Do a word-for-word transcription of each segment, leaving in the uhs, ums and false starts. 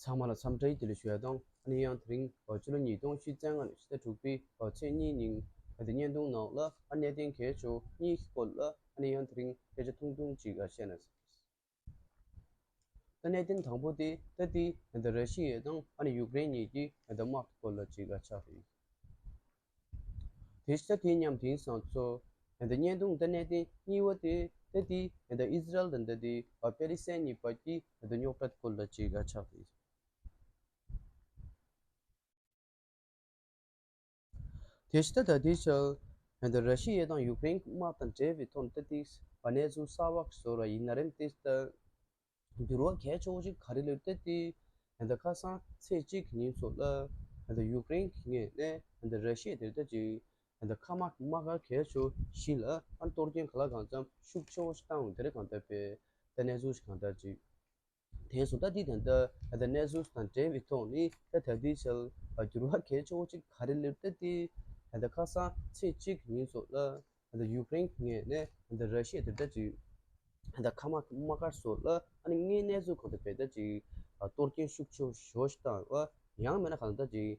ཚང་མ་ལ་འཚམས་འདྲི་བདེ་ལེགས་ཞུ་ཡ་དང་། ཨ་ནི་ཡང་དེ་རིང་ཕྱི་ལོ་ཉིས་སྟོང་ཉི་ཤུ་རྩ་ལྔ་ནི་ཕྱི་ཟླ་དྲུག་པའི་ཚེས་གཉིས་ཉིན་ད་བརྙན་ཐུང་ནང་ལ་ཨ་གནད་དོན་གལ་ཆེ་བ་གཉིས་ཀྱི་སྐོར་ལ་ཨ་ནི་ཡང་དེ་རིང་སྐད་ཆ་ཐུང་ཐུང་ཅིག་བཤད་ན། ད་གནད་དོན་དང་པོ་དེ་ད་ལྟའི་ད་ར་ཤི་ཡ་དང་ཨ་ནི་ཡུཀ་རེན་གཉིས་ཀྱི་ད་དམག་གི་སྐོར་ལ་ཅིག་ཆགས་རེད། དེ་ཤ་དེ་མཉམ་དེང་སང་ཚོ་ད་བརྙན་ཐུང་ད་གནད་དོན་གཉིས་པ་དེ་ད་ལྟའི་ད་ཨི་ཟི་རལ་དང་ད་ལྟའི་པེ་ལི་སི་ཐན་གཉིས་བར་གྱི་ད་རྙོག་དྲ་སྐོར་ལ་ཅིག་ཆགས་རེད། དེ་ཕྱི་ད་ལྟ་དེ་ཆ་ད་ར་ཤི་ཡ་དང་ཡུཀ་རེན་དམག་དང་འབྲེལ་བའི་ཐོག་ནས་ད་ལྟའི་གནས་ཚུལ་གསར་བ་བཟོ་ར་ཡིན་ན་རེམ། དེ་ད་འགྱུར་བ་གལ་ཆེ་བོ་ཞིག་ག་རེ་སླེབས་ཏེ་དེ་ད་ལྟ་ཁ་སང་ཚེས་གཅིག་གི་ཉིན་ཚོ་ལ་ད་ལྟ་ཡུཀ་རེན་གྱི་ངོས་ནས་ད་ལྟ་ར་ཤི་ཡ་དེ་ད་ཅིག་ད་ལྟ་མཁའ་དམག་དམག་སྒར་གལ་ཆེ་བོ་ཞིག་ལ་ཨ་གཏོར་སྐྱོན་ག་ལ་གང་འཚམ་ཤུགས་ཆེ་བོ་ཞིག་བཏང་ཡོང་དེ་རེད། གང་ལྟར་པས་ད་གནས་ཚུལ་ཞིག་གང་ལྟར་ཅིག་དེང་སང་ད་འདི་ད་ལྟ་ད་ལྟ་གནས་ཚུལ་དང་འབྲེལ་བའི་ཐོག་ནས་ད་ད་ལྟའི་ཆར་འགྱུར་བ་གལ་ཆེ་བོ་ཅིག་ག་རེ་སླེབས་ཏེ་དེ་ད་ལྟ་ཁ་སང་ཚེས་གཅིག་ཉིན་ཚོ་ལ་ད་ལྟ་ཡུཀ་རེན་གྱི་ངོས་ནས་ད་ལྟ་ར་ཤི་ཡ་དེ་ད་ཅིག་ད་ལྟ་མཁའ་དམག་དམག་སྒར་སོགས་ལ་ཨ་ནི་དངོས་གནས་ཚུལ་གང་ལྟར་པས་ད་ཅིག་གཏོར་སྐྱོན་ཤུགས་ཆེ་བོ་ཞེ་པོ་ཞིག་བཏང་བ་ཡང་མིན་ན་གང་ལྟར་ད་ཅིག་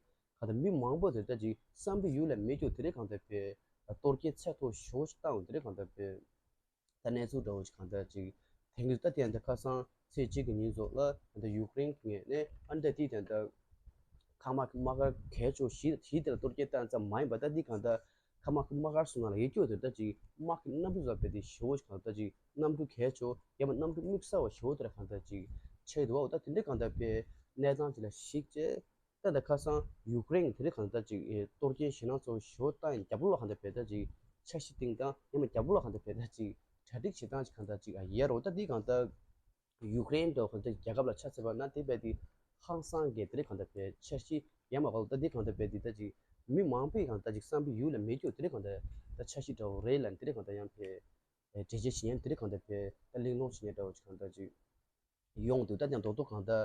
གང་ལྟར་མི་མང་པོ་དེ་ད་ཅིག་བསམ་པའི་ཡུལ་ལ་མེད་རྒྱུ་དེ་རེད། གང་ལྟར་པས་གཏོར་སྐྱོན་ཚད་མཐོ་ཞེ་པོ་ཞིག་བཏང་བ་དེ་རེད། གང་ལྟར་པས། ད་གནས་ཚུལ་འདྲ་བོ་ཞིག་གང་ལྟར་ཅིག་དེང་དུས་ད་ལྟའི་ད་ཁ་སང་ཚེས་གཅིག་གི་ཉིན་ཚོ་ལ་ད་ཡུཀ་རེན་གྱི་ངོས་ནས་ཨ་ནི་ད་ལྟའི་ད་ལྟ་མཁའ་དམག་གི་དམག་སྒར་གལ་ཆེ་བོ་ཞིག་ཞིག་དེ་ལ་གཏོར་སྐྱོན་བཏང་ཙམ་མ་ཡིན་པ་ད་འདི་གང་ལྟར་མཁའ་དམག་གི་དམག་སྒར་སོགས་ནང་ལ་ཡོད་རྒྱུ་དེ་ད་ཅིག་དམག་གི་གནམ་གྲུ་བཟོ་བའི་དེ་ཞེ་བོ་ཞིག་གང་ལྟར་ཅིག་གནམ་གྲུ་གལ་ཆེ་བོ་ཡང་མ་གནམ་གྲུ་དམིགས་བསལ་བ་ཞེ་བོ་དེ་ལ་གང་ལྟར་ཅིག་ཆགས་ཡོད་འདུག་བ། འོ་ད་དེ་འདྲའི་གང་ལྟར་པའི་གནས་སྟངས་ཅིག་ལ་གཞིགས་བྱས། ད་ལྟ་ཁ་སང་ཡུཀ་རེན་དེ་རིང་གང་ལྟར་ཅིག་ཨེ་གཏོར་སྐྱོན་ཞེད་སྣང་ཚ་བོ་ཞེ་པོ་བཏང་ཡིན། རྒྱབ་ལོགས་ལ་གང་ལྟར་བས་ད་ཅིག་འཆར་གཞི་བཏིང་སྟངས་ཡང་མ་རྒྱབ་ལོགས་ལ་གང་ལྟར་བས་ད་ཅིག་གྲ་སྒྲིག་བྱེད་སྟངས་ཅིག་གང་ལྟར་ཅིག་ཨ་ཡོད་རེད། ད་འདི་གང་ལྟར་ཡུཀ་རེན་འདྲ་གང་ལྟར་རྒྱལ་ཁབ་ལ་ཆ་མཚོན་པ་ན་དེ་བས་དེ་ཧང་སང་གི་དེ་རིང་གང་ལྟར་བས་འཆར་གཞི་ཡང་མ་གང་ལྟར་འདི་གང་ལྟར་བས་དེ་ད་ཅིག་མི་མང་པོས་གང་ལྟར་ཅིག་བསམ་པའི་ཡུལ་ལ་མེད་རྒྱུ་དེ་རིང་གང་ལྟར་ད་འཆར་གཞི་འདྲ་བོ་རེད་ལ་དེ་རིང་གང་ལྟར་ཡང་བས་འགྲེལ་བརྗོད་བྱེད་མཁན་དེ་རིང་གང་ལྟར་བས་ད་གླེང་སློང་བྱེད་མཁན་འདྲ་བོ་ཅིག་གང་ལྟར་ཅིག་ཡོང་འདུག་ད་ཀྱང་རྡོག་རྡོག་གང་ལྟར་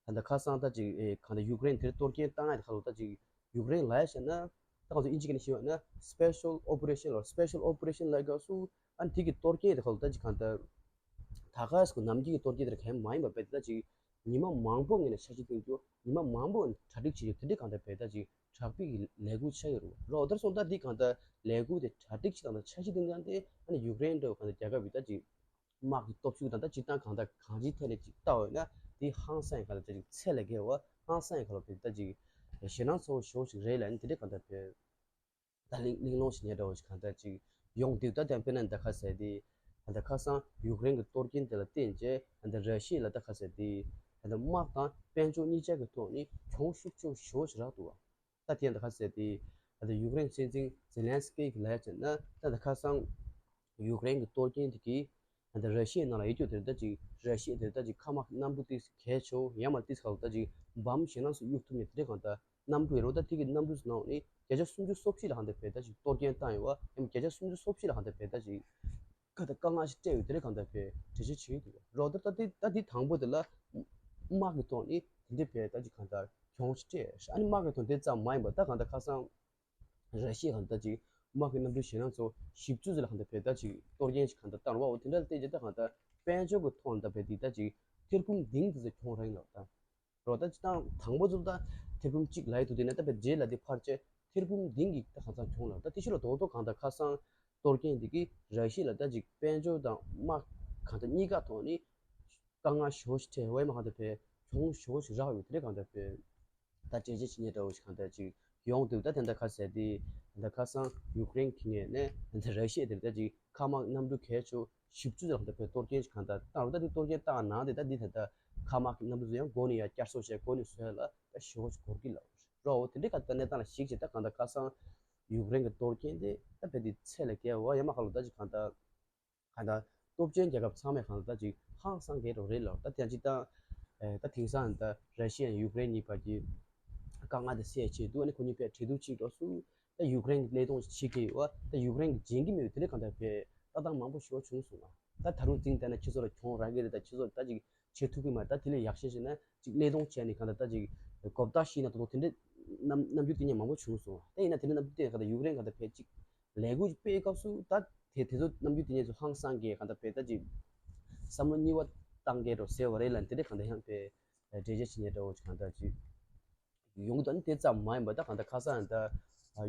ད་ལྟ་ཁ་སང་ད་ཅིག་ཨེ་གང་ལྟར་ཡུཀ་རེན་དེར་གཏོར་སྐྱོན་བཏང་ཡ་དེ་ཁ་ལོ་ད་ཅིག་ཡུཀ་རེན་ལ་ཡ་བཤད་ན་ད་ཁ་ཚོ་ཨིན་ཇི་སྐད་ནས་ཞུས་པ་ན་special operation ལ་special operation ལ་དགའ་སུ་ཨ་ནི་དེ་གི་གཏོར་སྐྱོན་དེ་ཁ་ལོ་ད་ཅིག་གང་ལྟར་ད་ག་སུ་ནམ་རྒྱུན་གྱི་གཏོར་སྐྱོན་དེར་གང་མ་ཡིན་པ་བས་ད་ཅིག་ཉི་མ་མང་པོ་ངས་ནས་འཆར་གཞི་བཏིང་རྒྱུ་ཉི་མ་མང་པོ་གྲ་སྒྲིག་བྱེད་རྒྱུ་དེ་འདྲའི་གང་ལྟར་བས་ད་ཅིག་དྲག་པོའི་གི་ལས་འགུལ་ཆགས་ཡོད་རེད་བ། རོགས་དེར་སོང་ད་འདི་གང་ལྟར་ལས་འགུལ་དེ་གྲ་སྒྲིག་བྱེད་སྟངས་དང་འཆར་གཞི་བཏིང་སྟངས་དེ་ཨ་ནི་ཡུཀ་རེན་འདྲ་བོ་གང་ལྟར་རྒྱལ་ཁབ་བི་ད་ཅིག་དམག་གི་སྟོབས་ཤུགས་དང་ད་སྤྱིར་བཏང་གང་ལྟར་གང་ཅིའི་ཐད་ནས་ཅིག་ལྟ་བ་ཡིན་ན་དེ་ཧང་སང་ཡིན་ག་ལ་ད་ཅིག་ཚད་ལས་བརྒལ་བ་ཧང་སང་ཡིན་ག་ལ་བས་ད་ཅིག་ཞེད་སྣང་ཚ་བོ་ཞེ་པོ་ཞིག་རེད་ལ་ནི་དེ་འདྲའི་གང་ལྟར་བས་ད་གླེང་གླེང་སློང་བྱེད་མཁན་འདྲ་བོ་ཞིག་གང་ལྟར་ཅིག་ཡོང་དུས་ད་ལྟ་དཔེར་ན་ད་ཁ་ཟེར་དེ་ད་ལྟ་ཁ་སང་ཡུཀ་རེན་གྱི་གཏོར་སྐྱོན་དེ་ལ་བརྟེན་བྱས་ད་ལྟ་ར་ཤི་ཡ་ལ་ད་ཁ་ཟེར་དེ་ད་ལྟ་དམག་དང་དཔལ་འབྱོར་གཉིས་ཆ་གི་ཐོག་ནས་གྱོང་ཤུགས་ཆེ་བོ་ཞེ་པོ་ཞིག་རག་འདུག་བ། ད་དེ་ཡང་ད་ཁ་ཟེར་དེ་ད་ལྟ་ཡུཀ་རེན་སྲིད་འཛིན་ཛེ་ལན་སི་ཀི་གིས་ལབ་ཡ་བྱས་ན་ད་ལྟ་ཁ་སང་ཡུཀ་རེན་གྱི་གཏོར་སྐྱོན་དེ་གིས་ད་ལྟ་ར་ཤི་ཡའི་ནང་ལ་ཡོད་རྒྱུ་དེ་ད་ཅིག་ར་ཤི་ཡ་དེ་ད་ཅིག་མཁའ་དམག་གི་གནམ་གྲུ་ཏིས་གལ་ཆེ་བོ་ཡང་མ་ཏིས་ཁག་ད་ཅིག་བམ་ཞེད་སྣང་སུ་གཡུག་ཐུབ་ནས་དེ་འདྲའི་གང་ལྟར་གནམ་གྲུ་ཡོད་རེད། ད་དེ་གི་གནམ་གྲུ་ནང་ནས་བརྒྱ་ཆ་སུམ་ཅུ་སོ་བཞི་ལ་གང་ལྟར་བས་ད་ཅིག་གཏོར་སྐྱོན་བཏང་ཡོད་བ། ཡང་བརྒྱ་ཆ་སུམ་ཅུ་སོ་བཞི་ལ་གང་ལྟར་བས་ད་ཅིག་ག་ད་དཀའ་ངལ་ཞིག་སྤྲད་ཡོད་དེ་འདྲའི་གང་ལྟར་བས་འགྲེལ་བཤད་བྱེད་ཡོད་འདུག་རོགས། ད་ད་དེ་ད་དེ་དང་པོ་དེ་ལ་དམག་གི་ཐོག་ནས་དེ་འདྲའི་བས་ད་ཅིག་གང་ལྟར་གྱོང་ཞིག་སྤྲད་ཨ་ནི་དམག་གི་ཐོག་དེ་ཙམ་མ་ཡིན་པ་ད་གང་ལྟར་ཁ་སང་ར་ཤི་ཡ་གང་ལྟར་ཅིག་དམག་གི་གནམ་གྲུ་ཞེད་སྣང་ཚ་བོ་བཞི་བཅུ་ཙམ་ལ་གང་ལྟར་བས་ད་ཅིག་གཏོར་སྐྱོན་ཞིག་གང་ལྟར་བཏང་བ། འོ་དེ་འདྲ་ལ་བལྟས་རྗེས་ད་གང་ལྟར་དཔལ་འབྱོར་གྱི་ཐོག་ནས་ད་བས་དེ་ད་ཅིག་ཐེར་འབུམ་བདུན་དེ་ཚོ་གྱོང་རག་ཡིན་ལབ་ད། རོ་ད་སྤྱིར་བཏང་དང་པོ་ཚུར་ད་ཐེར་འབུམ་གཅིག་ལབ་ཡི་འདུག་དེ་ནས་ད་བས་རྗེས་ལ་དེ་ཕར་བཅད་ཐེར་འབུམ་བདུན་གྱི་ད་གང་ལྟར་གྱོང་ལབ་ད། དེ་ཕྱི་ལ་རྡོག་རྡོག་གང་ལྟར་ཁ་སང་གཏོར་སྐྱོན་དེ་གིས་ར་ཤི་ཡ་ལ་ད་ཅིག་དཔལ་འབྱོར་དང་དམག་གང་ལྟར་གཉིས་ཀ་ཐོག་ནས་དཀའ་ངལ་ཞེ་པོ་ཞིག་འཕྲད་བས་མ་གང་ལྟར་བས་གྱོང་ཞེ་པོ་ཞིག་རག་ཡོད་དེ་འདྲ་གང་ལྟར་བས། ད་འགྲེལ་བཤད་བྱེད་མཁན་འདྲ་བོ་ཞིག་གང་ལྟར་ཅིག་ཡོང་འདུག་ད་དེ་འདྲ་ཁ་ཟེར་དེ་ད་ཁ་སང་ཡུཀ་རེན་གྱི་ངོས་ནས་ད་ར་ཤི་ཡ་དེར་ད་ཅིག་མཁའ་དམག་གནམ་གྲུ་གལ་ཆེ་བཞི་བཅུ་ཙམ་ལ་གང་ལྟར་བས་གཏོར་སྐྱོན་ཞིག་གང་ལྟར་བཏང་རུང་ད་དེ་གཏོར་སྐྱོན་བཏང་ནང་དེ་ད་འདི་ད་ལྟ་མཁའ་དམག་གི་གནམ་གྲུ་ཚོ་ཡང་སྒོ་ནས་ཡར་བསྐྱར་གསོ་བྱས་སྒོ་ནས་བཟོས་ལ་ད་ཞེ་པོ་ཞིག་འགོར་གི་ལབ་རོ། འོ་དེ་འདྲའི་ཁ་ད་གནས་སྟངས་ལ་གཞིགས་བྱས་ད་གང་ལྟར་ཁ་སང་ཡུཀ་རེན་གྱི་གཏོར་སྐྱོན་དེ་ད་བས་དེ་ཚད་ལས་བརྒལ་བ་ཡང་མ་ཁ་ལོ་ད་ཅིག་གང་ལྟར། གང་ལྟར་སྟོབས་ཆེན་རྒྱལ་ཁབ་ཚང་མས་གང་ལྟར་ཅིག་ཧང་སང་གི་རོགས་རེད་ལ། ད་དེ་ཅིག་ད་ད་དེང་སང་ད་ར་ཤི་ཡ་ཡུཀ་རེན་གཉིས་བར་གྱི་དཀའ་ངལ་དེ་སེལ་བྱེད་དུས་ཨ་ནི་ཁོ་གཉིས་བས་གྲོས་བསྡུར་ཅིག་འགྲོ་སུ་ད་ཡུཀ་རེན་གྱི་བློས་གཏོང་བྱེད་ཀྱི་ཡོད། ད་ཡུཀ་རེན་གྱི་འཇིང་གི་མེད་དེ་ནས་གང་ལྟར་བས་ལྟ་སྟངས་མང་པོ་ཞེ་པོ་བྱུང་སོང་བ། ད་ད་རུང་འཛིང་བསྡད་ན་ཁྱེད་ཚོ་ལ་གྱོང་རག་གི་རེད། ད་ཁྱེད་ཚོ་ད་ཅིག་བྱེད་ཐུབ་ཀྱི་མ་རེད། ད་དེ་ལས་ཡག་ཤོས་བྱས་ན་ཅིག་བློས་གཏོང་བྱས་ནས་གང་ལྟར་ད་ཅིག་གོ་བརྡ་ཤེས་ན་ད་དུང་དེ་འདྲའི་རྣམ་རྣམ་འགྱུར་དེ་ཉིད་མང་པོ་བྱུང་སོང་བ། ད་ཡིན་ན་དེ་འདྲའི་རྣམ་འགྱུར་དེ་གང་ལྟར་ཡུཀ་རེན་གང་ལྟར་བས་ཅིག་ལས་འགུལ་སྤེལ་སྐབས་སུ་ད་དེ་དེ་ཚོ་རྣམ་འགྱུར་དེ་ཉིད་ཚོ་ཧང་སང་གི་གང་ལྟར་བས་ད་ཅིག་བསམ་བློ་གཉིས་པ་བཏང་གི་རོ་ཟེར་བ་རེད་ལ། དེ་འདྲའི་གང་ལྟར་ཡང་བས་ འགྲེལ་བརྗོད་བྱེད་མཁན་འདྲ་བོ་ཅིག་གང་ལྟར་ཅིག་ཡོང་གི་འདུག་ཨ་ནི་དེ་ཙམ་མ་ཡིན་པ་ད་གང་ལྟར་ཁ་སང་ད་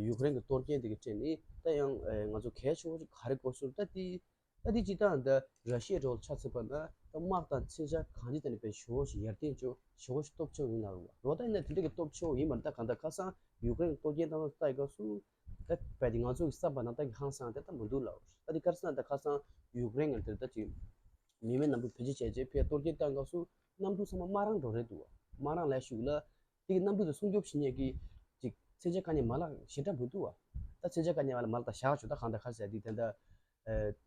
ཡུཀ་རེན་གྱི་གཏོར་སྐྱོན་དེ་གི་ཁྲོད་ནས་ད་ཡང་ང་ཚོ་གལ་ཆེ་བོ་ཅིག་ག་རེ་གོ་སོང་ད་དེ། ད་དེ་སྤྱིར་བཏང་འདི་ར་ཤི་ཡའི་འགྲོ་ལ་ཆ་མཚོན་པ་ན་ད་དམག་དང་མཚོན་ཆ་གང་ཅི་དེ་ནས་དཔེ་ཞེ་པོ་ཞིག་ཡར་ཐོན་བྱུང་ཞེ་པོ་ཞིག་སྟོབས་ཆེན་ཡིན་ལ་རུང་བ་རོ། ད་ཡིན་ན་དེ་འདྲ་གི་སྟོབས་ཆེན་ཡིན་པར་ད་གང་ལྟར་ཁ་སང་ཡུཀ་རེན་གཏོར་སྐྱོན་བཏང་ལ་ལྟ་ཡི་སྐབས་སུ་ད་དཔེ་དེ་ང་ཚོ་གི་བསམ་པ་ནང་ལྟ་གི་ཧང་སང་དེ་ད་མི་འདུག་ལ། ད་དེ་ག་རེ་ཟེར་ན་ད་ཁ་སང་ཡུཀ་རེན་གྱི་དེ་ད་ཅིག་མི་མེད་གནམ་གྲུ་བེད་སྤྱོད་བྱས་རྗེས་ཕར་གཏོར་སྐྱོན་བཏང་སྐབས་སུ་གནམ་གྲུ་ཚང་མ་དམག་རང་འགྲོ་རེད་འདུག་དམག་རང་ལས་ཞུགས་ལ། དེ་གི་གནམ་གྲུ་དེ་སྲུང་སྐྱོབ་བྱེད་མཁན་གྱི་ཅིག་མཚོན་ཆ་དཀའ་ངལ་མ་ལག་ཞེ་དྲག་མི་འདུག་བ། ད་མཚོན་ཆ་དཀའ་ངལ་མ་ལག་མ་ལག་ད་བཞག་ཆོག་ད་གང་ལྟར་ག་ཟེར་དེ་དེ་འདྲ་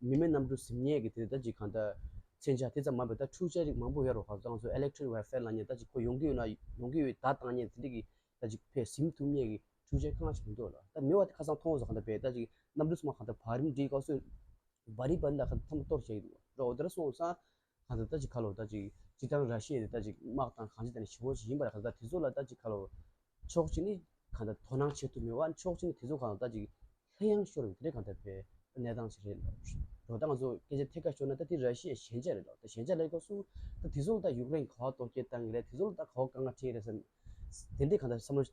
མི་མེད་གནམ་གྲུ་ཟིན་མཁན་གྱི་དེ་ད་ཅིག་གང་ལྟར་མཚོན་ཆ་དེ་ཙམ་མ་འབད་ད་འཕྲུལ་ཆས་རིགས་མང་པོ་ཡོད་རོགས་ག་ཚོད་ཚོ་electric warfare ལབ་མཁན་ད་ཅིག་ཁོ་ཡོང་གི་ཡོད་ན་ཡོང་གི་ཡོད་ད་བཏང་མཁན་དེ་འདྲ་གི་ད་ཅིག་ཕར་ཟིན་ཐུབ་མཁན་གྱི་འཕྲུལ་ཆས་གང་ཞིག་མི་འདུག་ལ། ད་མེད་བ་དེ་ཁ་སང་མཐོང་སོང་གང་ལྟར་བས་ད་ཅིག་གནམ་གྲུ་ཚང་མ་གང་ལྟར་བར་རིམ་བསྒྲིགས་སྐབས་སུ་བ་རི་བ་རི་ལ་གང་ལྟར་ཐམ་གཏོར་བྱས་ཡོད་འདུག་རོགས་དེ་འདྲ་སོང་ཙང་། གང་ལྟར་ད་ཅིག་ཁ་ལོ་ད་ཅིག་སྤྱིར་བཏང་ར་ཤི་ཡ་དེ་ད་ཅིག་དམག་དང་གང་ཅི་ད་ནི་ཞེ་པོ་ཞིག་ཡིན་པ་རེད། གང་ལྟར་དེ་ཚོ་ལ་ད་ཅིག་ཁ་ལོ་ཕྱོགས་གཅིག་ནི་གང་ལྟར་དོ་སྣང་བྱེད་ཐུབ་མེད་པ་ཕྱོགས་གཅིག་ནི་དེ་ཚོ་གང་ལྟར་ད་ཅིག་ལྷོད་ཡངས་ཤོར་བའི་དེ་འདྲའི་གང་ལྟར་བའི་གནས་སྟངས་ཤིག་རེད་ལ། འགྲོ་ད་ང་ཚོ་སྐད་ཆ་ཐད་ཀར་ཤོར་ན་ད་དེ་ར་ཤི་ཡའི་ཞན་ཆ་རེད་ལ། ད་ཞན་ཆ་ལབ་སྐབས་སུ་ད་དེ་ཚོ་ལ་ད་ཡུཀ་རེན་ག་བ་གཏོར་སྐྱོན་བཏང་གི་རེད། དེ་ཚོ་ལ་ད་ག་བ་དཀའ་ངལ་འཕྲད་ཀྱི་རེད་ཟེར་དེ་འདྲའི་གང་ལྟར་བསམ་བློ།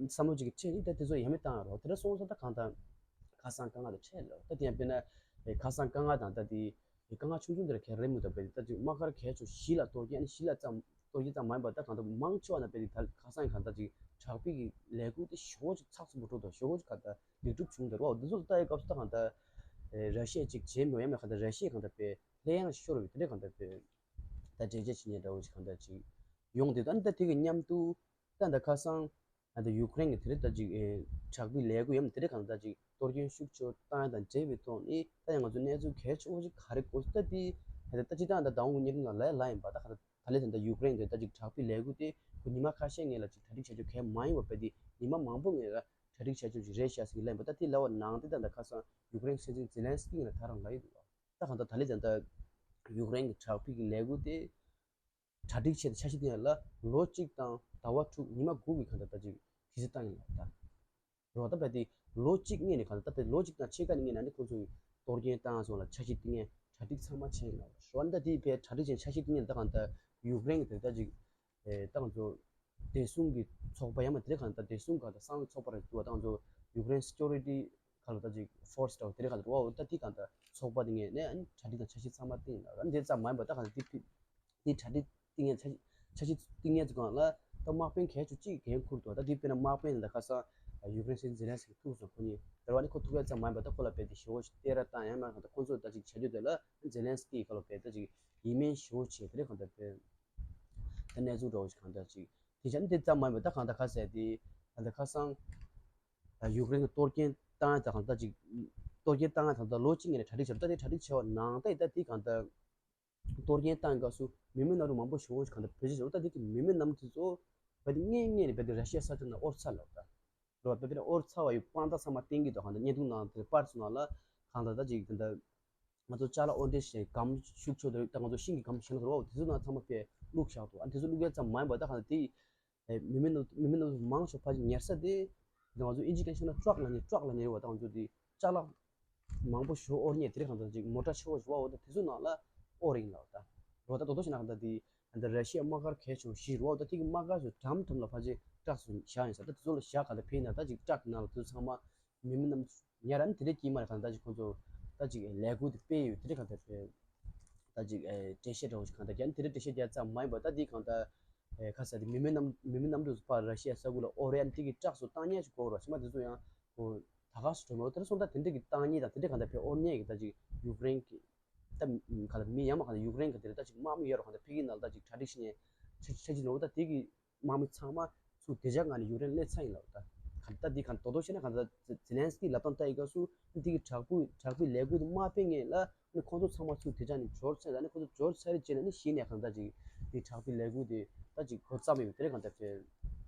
བསམ་བློ་ཅིག་གི་ཁྲིད་ནི་ད་དེ་ཚོ་ཡང་མི་བཏང་རོགས་དེ་འདྲ་སོང་ཙང་ད་གང་ལྟར་ཁ་སང་དཀའ་ངལ་དེ་འཕྲད་ལོ། ད་དེ་ཡང་དཔེར་ན་ཁ་སང་དཀའ་ངལ་དང་ད་དེ་དཀའ་ངལ་ཆུང་ཆུང་དེ་ར་ག་རེ་མི་འདུག་པས་ད་ཅིག་དམག་སྒར་གལ་ཆེ་བཞི་ལ་གཏོར་སྐྱོན་ཨ་ནི་བཞི་ལ་ཙམ་གཏོར་སྐྱོན་ཙམ་མ་ཡིན་པར་ད་གང་ལྟར་མང་ཆེ་བ་ན་དཔེ་དེ་ད་ཁ་སང་གང་ལྟར་ཅིག་དྲག་པོའི་གི་ལས་འགུལ་དེ་ཞེ་པོ་ཅིག་ཚགས་ཚུད་པོ་འགྲོ་དང་ཞེ་པོ་ཅིག་གང་ལྟར་ལེགས་གྲུབ་བྱུང་འདུག་རོགས་དེ་ཚོ་ལ་ལྟ་ཡི་སྐབས་སུ་ད་གང་ལྟར་ར་ཤི་ཡ་ཅིག་བྱེད་མི་ཡོང་ཡ་མེད་གང་ལྟར་ར་ཤི་ཡ་གང་ལྟར་དཔེ་ལྷོད་ཡངས་ཤོར་བའི་དེ་འདྲ་གང་ལྟར་དཔེ་ད་འགྲེལ་བརྗོད་བྱེད་མཁན་འདྲ་བོ་ཞིག་གང་ལྟར་ཅིག་ཡོང་དུས་ད་ནི་ད་དེ་གི་མཉམ་དུ། ད་ད་ཁ་སང་ད་ཡུཀ་རེན་གྱི་དེ་རིང་ད་ཅིག་དྲག་པོའི་ལས་འགུལ་ཡང་དེ་རིང་གང་ད་ཅིག་གཏོར་སྐྱོན་ཤུགས་ཆེ་བཏང་ཡ་དང་འབྲེལ་བའི་ཐོག་ནས་ད་ཡང་ང་ཚོ་གནས་ཚུལ་གལ་ཆེ་བོ་ཞིག་ག་རེ་གོ་ད་དེ་ད་ད་ཅི་ད་ད་ད་འོང་གི་ཉེ་དུས་ནང་ལ་ལ་ཡིན་པ་ད་ག་ད་ད་ལས་ད་ད་ཡུཀ་རེན་གྱི་ད་ཅིག་དྲག་པོའི་ལས་འགུལ་དེ་ཁོ་ཉི་མ་ཁ་ཤས་ངེས་ལ་ཅིག་གྲ་སྒྲིག་བྱ་རྒྱུ་གལ་མ་ཡིན་པ་བས་དེ་ཉི་མ་མང་པོ་ངེས་ལ་གྲ་སྒྲིག་བྱ་རྒྱུ་ཅིག་རེད་ཤག་ཟེར་གྱི་ལ་ཡིན་པ་ད་དེ་ལ་བ་ནང་དེ་ད་ད་ཁ་སང་ཡུཀ་རེན་སྲིད་འཛིན་ཛེ་ལན་སི་ཀི་ངེས་ལ་ད་རང་ལ་ཡི་འདུག་ད་གང་ད་ད་ལས་ད་ད་ཡུཀ་རེན་གྱི་དྲག་པོའི་གི་ལས་འགུལ་དེ། གྲ་སྒྲིག་བྱས་ཏེ་འཆར་གཞི་བཏིང་ཡ་ལ་ལོ་གཅིག་དང་ཟླ་བ་དྲུག་ཉི་མ་དགུ་གི་གང་ལྟར་ད་ཅིག་དུས་ཚོད་བཏང་ཡིན་ལ་ད། རོགས་ད་བས་དེ་ལོ་གཅིག་སྔོན་ནས་གང་ལྟར་ད་བས་ལོ་གཅིག་དང་ཕྱེད་ཀ་ནས་སྔོན་ན་ནི་ཁོང་ཚོས་གཏོར་སྐྱོན་བཏང་སོང་ལ་འཆར་གཞི་བཏིང་ཡ་གྲ་སྒྲིག་ཚང་མ་བྱས་ཡིན་ལ། རོགས་ད་དེ་བས་གྲ་སྒྲིག་བྱས་འཆར་གཞི་བཏིང་ཡ་ད་གང་ལྟར་ཡུཀ་རེན་གི་དེ་ད་ཅིག་ད་ང་ཚོ་བདེ་སྲུང་གི་ཚོགས་པ་ཡང་མ་དེ་གང་ལྟར་བདེ་སྲུང་གང་ལྟར་གསང་བའི་ཚོགས་པ་རེད་འདུག་བ་ད་ང་ཚོ་ཡུཀ་རེན་སི་ཀུ་རི་ཊི་གང་ལ་ད་ཅིག་ཕོར་སི་འདྲ་བ་དེ་གང་ལྟར་རོགས་ད་དེ་གང་ལྟར་ཚོགས་པ་དེ་ངས་ནས་གྲ་སྒྲིག་དང་འཆར་གཞི་ཚང་མ་བཏིང་ལ་འདི་ཙམ་མ་ཡིན་པ་ད་གང་ལྟར་དེ་དེ་གྲ་སྒྲིག་བཏིང་ཡས་འཆར་གཞི་བཏིང་ཡས་ཚོ་གང་ལ་ད་དམག་དཔོན་གལ་ཆེ་གཅིག་འགན་འཁུར་འདུག་ད་དེ་དཔེར་ན་དམག་དཔོན་ལ་ད་ཁ་སང་ཡུཀ་རེན་སྲིད་འཛིན་ཛེ་ལན་སི་ཀི་ཐུག་སོང་ཁོ་གཉིས་དེ་བ་ནི་ཁོ་ཐུག་ཡས་ཙམ་མ་ཡིན་པ་ད་ཁོ་ལ་བས་དེ་ཞེ་བོ་ཞིག་སྟེར་ར་བཏང་ཡང་མ་གང་ལྟར་ཁོ་ཚོ་ད་ཅིག་བྱ་རྒྱུ་དེ་ལ་ཛེ་ལན་སི་ཀི་ཁ་ལོ་བས་ད་ཅིག་ཡིད་སྨོན་ཞེ་བོ་བྱས་དེ་རེད་གང་ལྟར་བས་ད་གནས་ཚུལ་འདྲ་བོ་ཞིག་གང་ལྟར་ཅིག་དེ་བྱས་ནི་དེ་ཙམ་མ་ཡིན་པ་ད་གང་ལྟར་ཁ་ཟས་དེ་གང་ལྟར་ཁ་སང་ཡུཀ་རེན་གྱི་གཏོར་སྐྱོན་བཏང་ཡ་དང་གང་ལྟར་ཅིག་གཏོར་སྐྱོན་བཏང་ཡ་དང་ད་ལོ་གཅིག་ངེས་ནས་གྲ་སྒྲིག་བྱས་པ་ད་དེ་གྲ་སྒྲིག་བྱས་པ་ནང་ད་ཡི་ད་དེ་གང་ལྟར། གཏོར་སྐྱོན་བཏང་སྐབས་སུ་མི་མེད་གནམ་གྲུ་མང་པོ་ཞེ་པོ་ཞིག་གང་ལྟར་བེད་སྤྱོད་བྱས་འོ་ད་དེ་གི་མི་མེད་གནམ་གྲུ་ཚོ་བ་དེ་ངེས་ངེས་ནས་བ་དེ་ར་ཤི་ཡ་ས་ཆ་ནང་དབོར་ཚར་ལབ་ད། རེད་བ་བ་དེ་དབོར་ཚར་བ་ཡི་དཔང་རྟགས་ཚང་མ་བསྟན་གྱི་འདུག་གང་ལྟར་བརྙན་ཐུང་ནང་དེ་པར་ཚོ་ནང་ལ་གང་ལྟར་ད་ཅིག་དེ་འདྲ་ང་ཚོ་ཅ་ལག་དབོར་འདྲེན་བྱས་སྒམ་ཤུགས་ཆེ་དེ་ད་ང་ཚོ་ཤིང་གི་སྒམ་བྱས་ན་རེད་བ་དེ་ཚོ་ནང་ཚང་མ་དཔེ་བླུགས་བཞག་འདུག་ཨ་དེ་ཚོ་བླུགས་ཡ་ཙམ་མ་ཡིན་པ་ད་གང་ལྟར་དེ། མི་མེད་ནོར་མི་མེད་ནོར་མང་ཤོས་ཕལ་ཆེར་ཉར་ས་དེ། ང་ཚོ་ཨིན་ཇི་སྐད་བཤད་ན་ཊག་ལ་ཉེ་ཊག་ལ་ཉེ་བ་དང་ཚོ་དེ་ཅ་ལག་མང་པོ་ཞོ་ཨོར་ཉེ་དེ་རིགས་གང་ཚོ་ཅིག་མོ་ཊ་ཆེ་བོ་ཞིག་བ་འོ་ད་དེ་ཚོ་ནང་ལ་ཨོར་ཡིན་ལ་འོ་ད་རོ་ད་དོ་དོ་ཞིག་ན་གང་ད་དེ་ད་ར་ཤི་ཡ་དམག་སྒར་གལ་ཆེ་བོ་ཞིག་རོ་འོ་ད་དེ་གི་དམག་སྒར་ཚོ་འགྲམ་འགྲམ་ལ་ཕལ་ཆེར་ཊག་ཚོ་བཞག་ཡིན་ས་ད་དེ་ཚོ་ལ་བཞག་ག་ད་ཕེ་ན་ད་ཅིག་ཊག་ནང་ལ་དེ་ཚོ་ཚང་མ། མི་མི་རྣམས་ཉ་ར་ནི་དེ་འདྲའི་སྐྱེས་མ་རེད་གང་ལྟར་ཅིག་ཁོང་ཚོ་ད་ཅིག་ལས་འགུལ་དེ་སྤེལ་ཡོད་དེ་འདྲའི་གང་ལྟར་སྤེལ་ད་ཅིག་འགྲེལ་བཤད་འདྲ་བོ་ཞིག་གང་ལྟར་རྒྱག་ནི་དེ་འདྲའི་འགྲེལ་བཤད་རྒྱག་ཙམ་མ་ཡིན་པ་ད་འདི་གང་ལྟར་ཁ་ས་དེ་མི་མི་རྣམས་མི་མི་རྣམས་དུ་ཕར་ར་ཤི་ཡ་ས་ཁུལ་ལ་ཨོ་རེད་ཨ་ནི་དེ་གི་ཊག་སུ་བཏང་ཉེས་ཞིག་གོ་ར་ཕྱི་མ་དེ་ཚོ་ཡང་ཁོ་ད་ག་སུ་གྲོལ་མ་རོ་དེ་ར་སོང་ད་དེ་འདྲའི་གི་བཏང་ཉེས་དང་དེ་འདྲའི་གང་ལྟར་སྤེལ་ཨོ་ཉེས་གི་ད་ཅིག་ཡུཀ་རེན་གི་ད་གང་ལྟར་མི་ཡང་མ་གང་ལྟར་ཡུཀ་རེན་གི་དེ་ར་ད་ཅིག་དམག་མི་ཡོད་ར་གང་ལྟར་ཕི་གི་ནང་ལ་ད་ཅིག་གྲ་སྒྲིག་ཞིག་ཉེས་ཆ་ཆ་ཅིག་ནོར་བུ་ད་དེ་གི་དམག་མི་ཚང་མ་ཚུར་དེ་འཇགས་ངང་ནས་ཡུཀ་རེན་སླེབས་ཚར་ཡིན་ལབ་ད། ག་ད་འདི་གང་དོ་དོ་བྱས་ན་གང་ད་ཛེ་ལན་སི་ཀི་ལབ་སྟངས་ལྟ་ཡི་སྐབས་སུ་འདི་གི་དྲག་པོའི་དྲག་པོའི་ལས་འགུལ་དུ་མ་སྤེལ་ངེས་ལ་ནི་ཁོང་ཚོ་ཚང་མ་ཚུར་དེ་འཇགས་ནས་འབྱོར་ཚར་ད་ནི་ཁོང་ཚོ་འབྱོར་ཚར་རེད་བྱས་ན་ནི་གཞི་ནས་གང་ད་ཅིག་འདི་དྲག་པོའི་ལས་འགུལ་དེ་ད་ཅིག་འགོ་བརྩམས་ཡོད་དེ་རེད་གང་ད་འབྲེལ་འགྲེལ་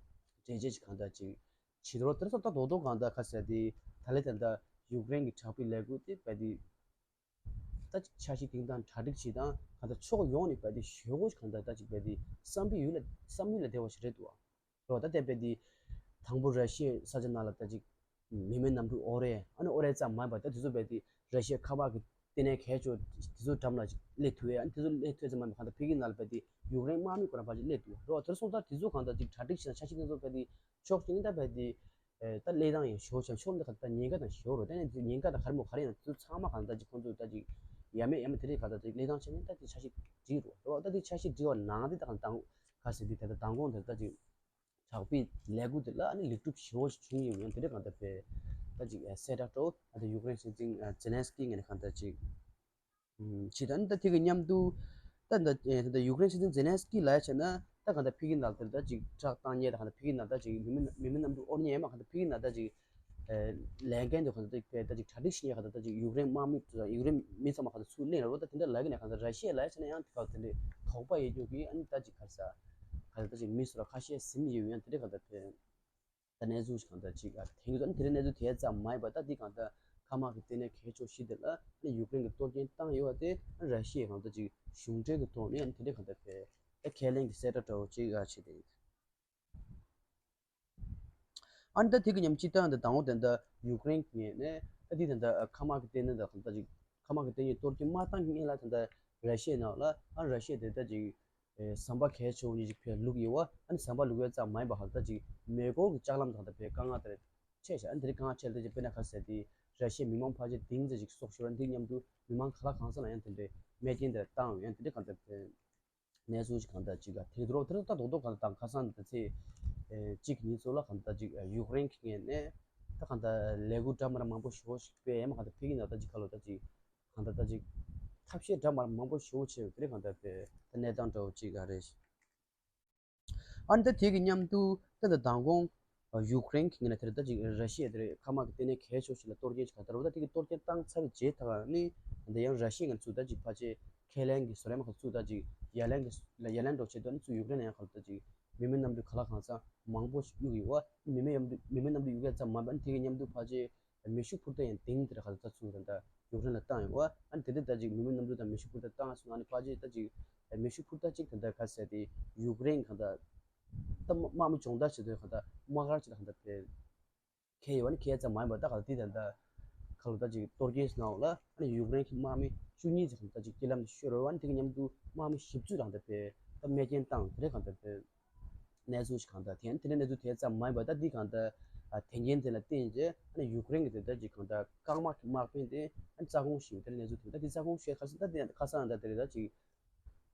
བྱེད་ཅིག་གང་ད་ཅིག་བྱེད་དོ་དེ་ཚོ་ད་དོ་དོ་གང་ད་ཁ་ཟེར་དེ་ད་ལས་ད་ད་ཡུཀ་རེན་གི་དྲག་པོའི་ལས་འགུལ་དེ་བས་དེ། ད་ཅིག་འཆར་གཞི་དེང་དང་གྲ་སྒྲིག་བྱེད་སྟངས་གང་ལྟར་ཕྱོགས་ཡོངས་ནས་བས་དེ་ཞོད་གོ་གང་ལྟར་ད་ཅིག་བས་དེ་བསམ་པའི་ཡུལ་ལ་བསམ་ཡུལ་ལ་བདེ་བ་ཞིག་རེད་འདུག་ཨ། རོ་ད་བལྟས་པས་དེ་དང་པོ་ར་ཤི་ཡའི་ས་ཆ་ནང་ལ་ད་ཅིག་མི་མེད་གནམ་གྲུ་ཨོ་རེད་ཨ་ནི་ཨོ་རེད་ཙམ་མ་ཡིན་པ་ད་དེ་ཚོ་བས་དེ་ར་ཤི་ཡའི་ཁ་པར་གྱི་ ལྟེ་གནས་གལ་ཆེ་དེ་ཚོ་འགྲམ་ལ་ཅིག་སླེབས་ཐུབ་ཡ། ཨ་ནི་དེ་ཚོ་སླེབས་ཐུབ་ཙམ་མ་ཡིན་པ་གང་ལྟར་ཕ་གི་ནང་ལ་ཕེབས་ཏེ་ཡུཀ་རེན་དམག་མི་ཁོ་རང་ཕལ་ཆེར་སླེབས་ཐུབ་རེད་བ། དེར་སོང་ཙང་དེ་ཚོ་གང་ལྟར་ཅིག་གྲ་སྒྲིག་བྱས་ན་འཆར་གཞི་དེ་ཚོ་ཕལ་ཏེ་ཕྱོགས་གཅིག་ནས་ད་ཕལ་ཏེ་ད་གླེང་སྟངས་ཡང་ཞོར་ཆ་ཕྱོགས་འདི་ག་ད་ཉེན་ཁ་དང་ཞོར་རོ། དེ་ནས་ཉེན་ཁ་དང་ག་རེ་མོ་ག་རེ་ཡང་དེ་ཚོ་ཚང་མ་གང་ལྟར་ཅིག་ཁོང་ཚོ་ད་ཅིག་ཡ་མེད་ཡ་མེད་དེ་རིགས་གང་ལྟར་ཅིག་གླེང་སྟངས་བྱས་ནས་ད་ཅིག་འཆར་གཞི་སྒྲིག་རོ། རེད་བ། ད་ཅིག་འཆར་གཞི་སྒྲིག་པ་ནང་དེ་ད་གང་ལྟར་ག་ཟེར་དེ་ད་ལྟ་མདང་དགོང་དེ་ད་ཅིག་དྲག་པོའི་ལས་འགུལ་དེ་ལ་ཨ་ནི་ལེགས་གྲུབ་ཞེ་པོ་ཞིག་བྱུང་ཡོད་ཡང་དེ་འདྲ་གང་ལྟར་བས་ད་ཅིག་གསལ་བསྒྲགས་འགྲོ། ཨ་ད་ཡུཀ་རེན་སྲིད་འཛིན་ཛེ་ལན་སི་ཀི་ངོས་ནས་གང་ལྟར་ཅིག་ཅི་ད་ནི་ད་དེ་གི་མཉམ་དུ་ད་ད་ད་ཡུཀ་རེན་སྲིད་འཛིན་ཛེ་ལན་སི་ཀི་ལ་བྱས་ན་ད་གང་ལྟར་ཕ་གི་ནང་དེར་ད་ཅིག་བསྒྲགས་བཏང་མཁན་ད་གང་ལྟར་ཕ་གི་ནང་ད་ཅིག་མི་མི་མི་མི་རྣམས་དུ་དབོར་མཁན་མ་གང་ལྟར་ཕ་གི་ནང་ད་ཅིག་ལས་འགན་དུ་གང་ལྟར་ད་ཅིག་གྲ་སྒྲིག་བྱེད་མཁན་གང་ལྟར་ད་ཅིག་ཡུཀ་རེན་དམག་མི་ཡུཀ་རེན་མི་ཚང་མ་གང་ལྟར་ཚུར་གླེང་རོགས་ད་དེ་འདྲ་ལབ་ཀྱི་ནས་གང་ལྟར་ར་ཤི་ཡ་ལ་བྱས་ན་ཡང་དེ་ག་དེ་འདྲའི་དོགས་པ་ཡོད་རྒྱུ་གི་ཨ་ནི་ད་ཅིག་ག་རེ་ཟ་གང་ལྟར་ད་ཅིག་མི་སུ་ར་ཁ་ཤས་ཟིན་ཡོད་ཡང་དེ་འདྲ་གང་ལྟར་ཕན། ད་གནས་ཚུལ་ཞིག་གང་ལྟར་ཅིག་ཨ་དེང་དུས་ཨ་ནི་དེ་འདྲའི་གནས་ཚུལ་དེ་ཙམ་མ་ཡིན་པ་ད་འདི་གང་ལྟར་མཁའ་དམག་གི་ལྟེ་གནས་གལ་ཆེ་ཤོས་དེ་ལ་ཨ་ནི་ཡུཀ་རེན་གྱི་གཏོར་སྐྱོན་བཏང་ཡོད་པ་དེ་ཨ་ནི་ར་ཤི་ཡའི་གང་ལྟར་ཅིག་གཞུང་འབྲེལ་གྱི་ཐོག་ནས་ཨ་ནི་དེ་འདྲའི་གང་ལྟར་ཕན་ད་ཁས་ལེན་གྱི་གསལ་བསྒྲགས་འདྲ་བོ་ཅིག་ཨ་བྱས་ཏེ། ཨ་ནི་ད་དེ་གི་མཉམ་ཅིག་ད་ད་དང་པོ་དེ་འདྲ་ཡུཀ་རེན་གྱི་ངོས་ནས་ད་དེ་དེ་འདྲ་མཁའ་དམག་གི་ལྟེ་གནས་དང་གང་ལྟར་ཅིག་མཁའ་དམག་གི་ལྟེ་གནས་གཏོར་སྐྱོན་མ་བཏང་གི་སྔོན་ལ་དེ་འདྲ་ར་ཤི་ཡའི་ནང་ལ་ཨ་ར་ཤི་ཡ་དེ་ད་ཅིག་ཨེ་ཟམ་པ་གལ་ཆེ་བོ་གཉིས་ཅིག་ཕར་བླུགས་ཡོད་བ། ཨ་ནི་ཟམ་པ་བླུགས་ཡོད་ཙམ་མ་ཡིན་པ་ཧ་ལ་ད་ཅིག་མེ་འཁོར་གྱི་ལྕགས་ལམ་དང་ད་ཕར་དཀའ་ངལ་དེར་འཕྲད་བཞག་ཨ་ནི་དེ་རིང་དཀའ་ངལ་འཕྲད་ལ་ད་ཅིག་དཔེར་ན་ཁ་ཟེར་དེ་ར་ཤི་ཡའི་མི་མང་ཕལ་ཆེར་ཏིང་ཙམ་ཅིག་སྲོག་ཤོར་བ་འདི་མཉམ་དུ་མི་མང་ག་ལ་གང་ས་ལ་ཡང་དེ་འདྲའི་རྨས་སྐྱོན་དེ་བཏང་ཡང་དེ་འདྲའི་གང་ལྟར་གནས་ཚུལ་ཅིག་གང་ལྟར་ཅིག་ག་དེ་རོ་དེ་ར་ད་རྡོག་རྡོག་གང་ལྟར་དང་ཁ་སང་ད་ཚེས་གཅིག་གི་ཉིན་ཚོ་ལ་གང་ལྟར་ཅིག་ཡུཀ་རེན་གྱི་ངོས་ནས་ད་གང་ལྟར་ལས་འགུལ་འདྲ་མི་འདྲ་མང་པོ་ཞེ་པོ་ཞིག་སྤེལ་ཡ་མ་གང་ལྟར་ཕ་གི་ནང་ད་ཅིག་ཁ་ལོ་ད་ཅིག་གང་ལྟར་ད་ཅིག་ཐབས་ཤེས་འདྲ་མར་མང་པོ་ཞེ་པོ་བྱས་ཡོད་དེ་རེད་གང་ལྟར་པའི་ད་གནས་སྟངས་འདྲ་བོ་ཅིག་ཨ་རེད། ཨ་ནི་ད་དེ་གི་མཉམ་དུ་ད་ད་མདང་དགོང་ཡུཀ་རེན་གྱི་ངོས་ནས་དེ་རེད་ད་ཅིག་ར་ཤི་ཡ་དེ་རེད་མཁའ་དམག་གི་ལྟེ་གནས་གལ་ཆེ་ཤོས་ཤིག་ལ་གཏོར་སྐྱོན་ཅིག་གང་ལྟར་རོ་ད་དེ་གི་གཏོར་སྐྱོན་བཏང་ཚར་བའི་རྗེས་ད་ག་ནི་ད་ཡང་ར་ཤི་ཡ་ངོས་ཚུར་ད་ཅིག་ཕལ་ཆེར་ཁས་ལེན་གྱི་བཟོ་ལས་མ་ག་ཚུར་ད་ཅིག་ཡ་ལན་གྱི་ཡ་ལན་འགྲོ་ཆེད་དུ་ནི་ཚུར་ཡུཀ་རེན་ལ་ཡང་ག་ལ་ད་ཅིག་མི་མེད་གནམ་གྲུ་ག་ལ་གང་ས་མང་པོ་ཞིག་གཡུག་ཡོད་བ། མི་མེད་གནམ་གྲུ་མི་མེད་གནམ་གྲུ་གཡུག་ཡ་ཙམ་མ་ཡིན་པར་དེ་གི་མཉམ་དུ་ཕལ་ཆེར་མེ་ཤུགས་འཕུར་མདའ་ཡང་ལྡིང་དེ་འདྲ་ག་ཚོད་ཚུགས་དེ་འདྲ་ཡུཀ་རེན་ལ་བཏང་ཡོད་བ། ཨ་ནི་དེ་འདྲ་ད་ཅིག་མི་མེད་གནམ་གྲུ་དང་མེ་ཤུགས་འཕུར་མདའ་བཏང་སོང་ཨ་ནི་ཕལ་ཆེར་ད་ཅིག་མེ་ཤུགས་འཕུར་མདའ་གཅིག་དེ་འདྲ་ག་ཟེར་ཏེ་ཡུཀ་རེན་ག་འདྲ་ད་དམག་མི་སྦྱོང་བརྡར་བྱེད་དུས་ག་འདྲ་དམག་སྒར་ཅིག་ལ་ག་འདྲ་དེ་ཁེལ་ཡོད་བ་ནི་ཁེལ་ཙམ་མ་ཡིན་པ་ད་ག་འདྲ་དེ་ད་འདྲ་ག་ལ་ད་ཅིག་གཏོར་སྐྱོན་གནང་བ་ལ་ཨ་ནི་ཡུཀ་རེན་གྱི་དམག་མི་བཅུ་གཉིས་ཙམ་ག་འདྲ་ཅིག་རྐྱེན་ལམ་དུ་ཤོར་ཡོད་བ་ནི་དེ་གི་མཉམ་དུ་དམག་མི་བཞི་བཅུ་རང་འདྲ་དེ་ད་རྨས་སྐྱོན་བཏང་དེ་འདྲ་ག་འདྲ་དེ། གནས་ཚུལ་ཞིག་གང་ལྟར་དེ་དེ་འདྲའི་གནས་ཚུལ་དེ་ཙམ་མ་ཡིན་པར་ད་འདི་གང་ལྟར་ཨ་དེ་རྐྱེན་དེ་ལ་བརྟེན་རྗེས་ཨ་ནི་ཡུཀ་རེན་གྱི་དེ་ལྟར་ཅིག་གང་ལྟར་རྐང་དམག་གི་དམག་དཔོན་དེ་ཨ་ནི་རྩ་དགོངས་ཞུས་པའི་དེ་འདྲའི་གནས་ཚུལ་དེ་ད་འདི་རྩ་དགོངས་ཞུས་ཁ་སང་ད་དེ་ཁ་སང་ད་དེ་རེད་ད་ཅིག་